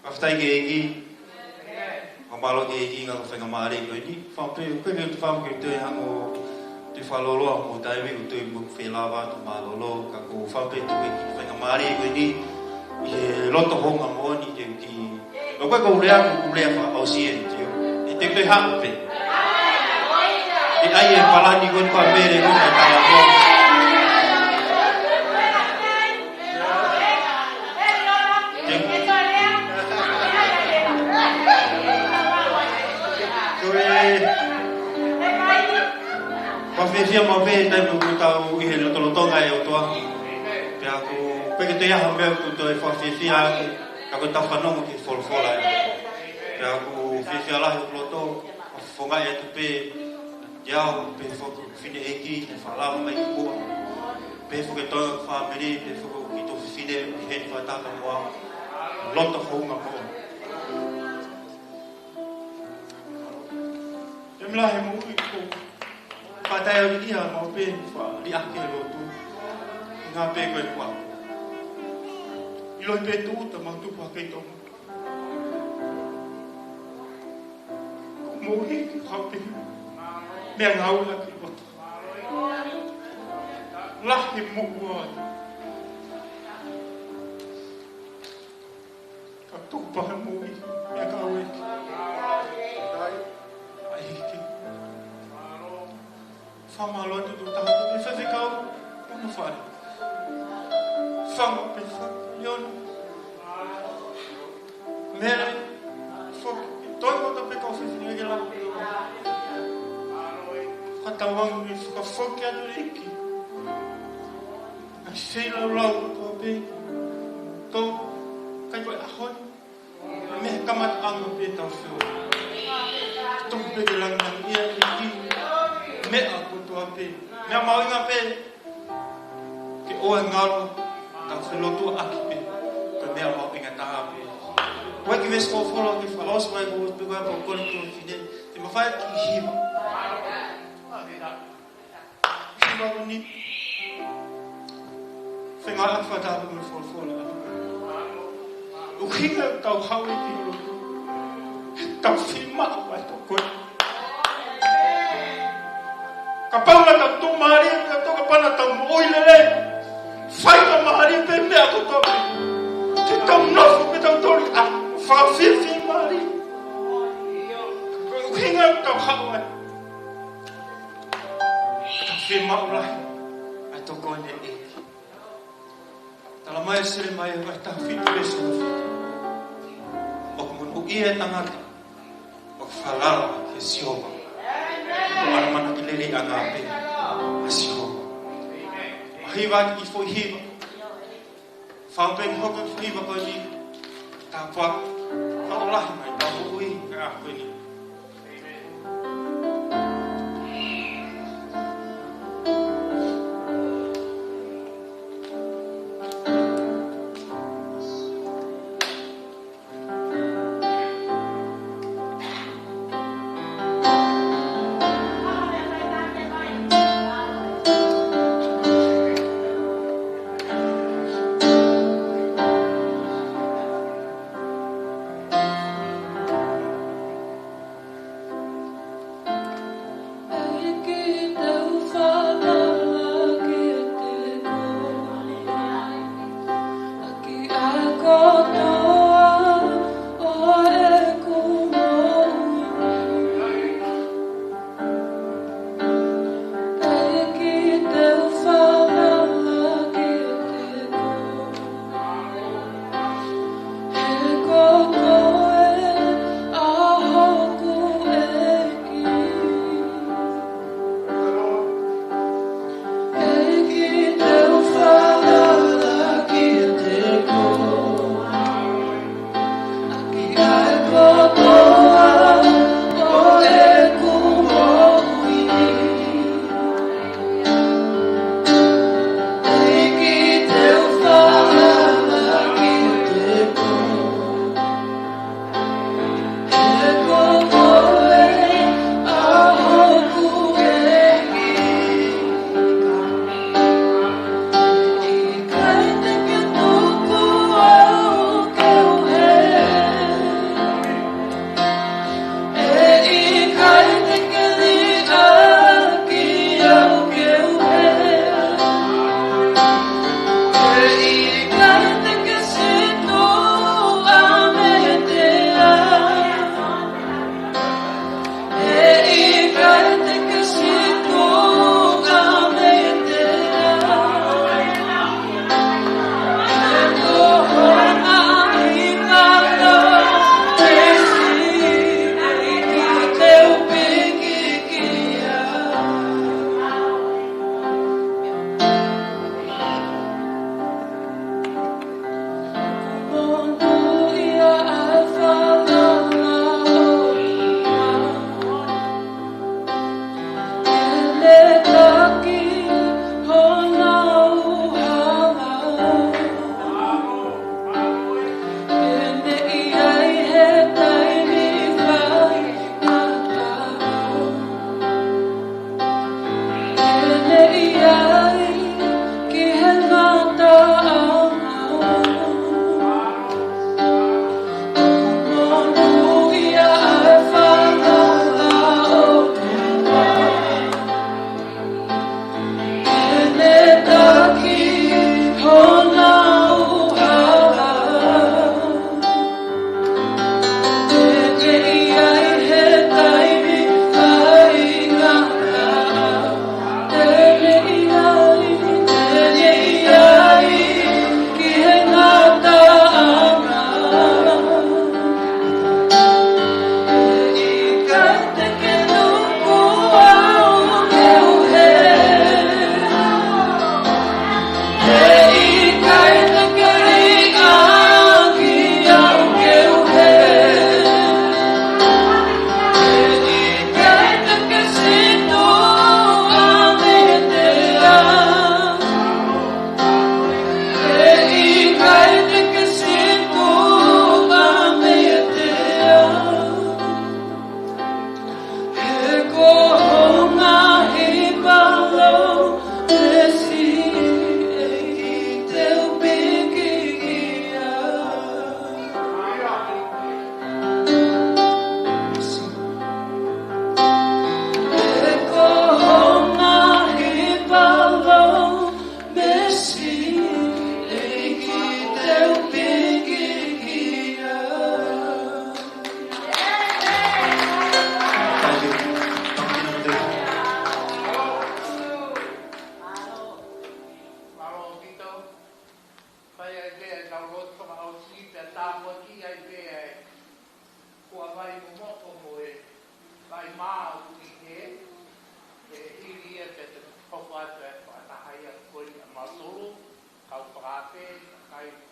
Fakafetaʻi ki he ʻEiki. Fakamālō ki he ʻEiki ngā faingamālie ko eni. Fakape, ʻoku ʻikai ke u fakaʻamu ke u toe hanga ʻo toe fakalōloa mo taimi ʻoku toe mo felava atu mālōlō. Ka ʻoku ou fakape atu ki he faingamālie ko eni. ʻI he loto houngaʻia moʻoni te u ki. ʻOku ʻikai ko u lea, ko u lea fakaʻosi eni, tio. ʻE te u toe hanga pē. ʻE ʻai e palani ko eni pea mele ko eni e talanoa. Ko e, ʻoku ou fiefia maʻu pē he taimi ʻoku tau ʻi he lotolotonga ʻo e ʻOtua. Pea ʻoku ʻikai ke toe ʻi ai ha meʻa ʻoku ou toe fakafiefia ai, ka ko ʻetau fanongo ki he folofola ē. Pea ʻoku ou fiefia lahi ʻi loto, ʻo fakafofongaʻi atu pē, ʻiate au, pehē foki ki he fineʻeiki, ke falala mai ki muʻa. Pehē foki ki he toenga ʻo e fāmili, pehē foki ki he tuofefine, ʻoku ʻi heni fakataha mo au. Loto houngaʻia moʻoni. Pea mei he moʻui ko ē, pea taʻeʻaonga ia maʻu pē, fai liʻaki e lotu. Ngā pē ko e kuo ʻiloʻi pē tūʻuta maʻu tupu hake ʻi Tonga. Ko e moʻui ko e hā pē, meʻangāue ʻaki ʻOtua. Lahi muʻa. Ka tuku pē he moʻui, meʻangāue ʻaki. ʻAi hiki. Fakamālō atu ki he tokotaha, ki he faifekau, ʻo e fale. Fanga pē fanga, Leona. Mele, foki, toe mo ta pē kau fefine ke la. Fakatauange ke fakafoki atu e ʻEiki. ʻA e feilaulau kotoa pē. Tō, kai ko e ʻaho ni. Mei he kamataʻanga pē ʻetau feohi. Tuku pē ke langilangiʻia e ʻEiki. Meʻa kotoa pē. Meʻa mahuʻinga pē. Ke ʻoua ʻe ngalo, tau felotuaʻaki pē. Ko e meʻa mahuʻinga taha pē. Ko e kiʻi veesi folofola ke fakaʻosi mai ko e tuʻu ʻa e pō ko eni ki he fefine. Te ma fai e kiʻi hiva. Hiva ko eni. Fengāueʻaki fakataha mo e folofola. ʻUhinga ʻetau haʻu ki he lotu. Tau fiemaʻu ʻa e tokoni. Kapau naʻa tau tuʻumālie, ka tau, kapau naʻa tau moʻui lelei. Faingamālie pē meʻa kotoa pē. Te tau nofo pē tautolu ʻo fakafiefia mālie. ʻUhinga ʻetau haʻu ai. Tau fiemaʻu lahi ʻa e tokoni ʻa e ʻEiki. Talamai ʻe Selemaia vahe taha fitu veesi fitu. ʻOku monūʻia e tangata ʻoku falala kia Sihova. ʻOku ʻamanaki lelei ʻa e ngāue ʻa Sihova. ʻA e hiva ʻi he foʻi hiva. Fakaʻamu pē ke hoko e foʻi hiva ko eni. Tāpuaki. Fakalahi mai, tāpuaki, ka ko eni.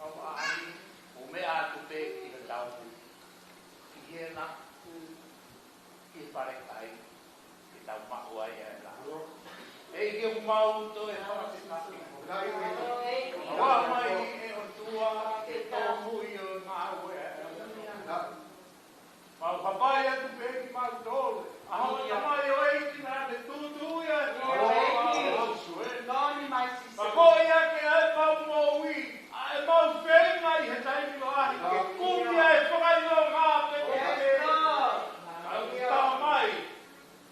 ʻOku ʻi ai ʻa e meʻa atu pē ʻi he tau ʻi hena ʻi he falekai, ke tau maʻu ai ʻa e lā. ʻEiki, ʻoku mau toe fakafetaʻi. Mau ʻomai ʻe ʻOtua ke tōmui ʻo ngāue ʻa e Mau hapai atu pē kimautolu. ʻA hoʻo Tamai ʻo e ʻEiki naʻa ne tūtuuʻi ʻa e folofola ʻo Sīsū. Toni mai Sīsū. Pea ko ia ke ʻai pau moʻui, ʻa e mau feinga ʻi he taimi lahi ke kumi ʻa e fakaʻilonga pē ke Yes, Lord. Kau ki tā mai.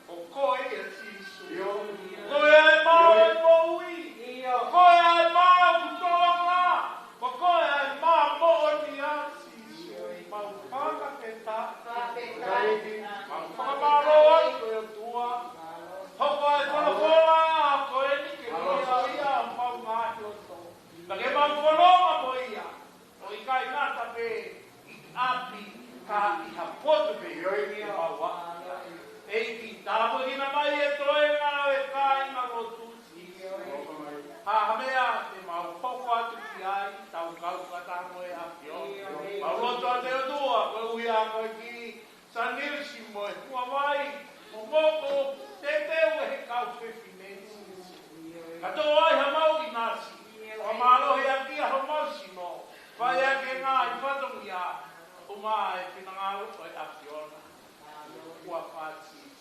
Ko koe ia Sīsū. Ko koe ʻa e mā ʻo e moʻui. Ko koe ʻa e mā ʻoku tolonga. Ko koe ʻa e mā moʻoni ʻa Sīsū. Mau fakafetaʻi. Mau fakamālō atu ʻe ʻOtua. Hoko ʻa e folofola ko eni ke loloto ia ʻo mau ngaahi loto. Pea ke mau fononga mo ia. ʻO ʻikai ngata pē ʻi ʻapi, ka ʻi ha potu pē ʻi he mau ʻapi. ʻEiki, tāpuekina mai e toenga ʻo e kāinga lotu Sīsū. Ha meʻa te mau hoko atu ki ai, tau kau fakataha mo e ʻAfiona. Mau lotu atu ʻe ʻOtua, koeʻuhi ko e kiʻi sānisi mo e huavai, mo e moko, teuteu ʻe he kau fefine. Ka tō ai ha mau ʻinasi, ʻo mālohi ʻaki ʻa homau sino, fai ʻaki e ngaahi fatongia, ʻumaʻā e finangalo ʻo e ʻAfiona. Kuo pau Sīsū.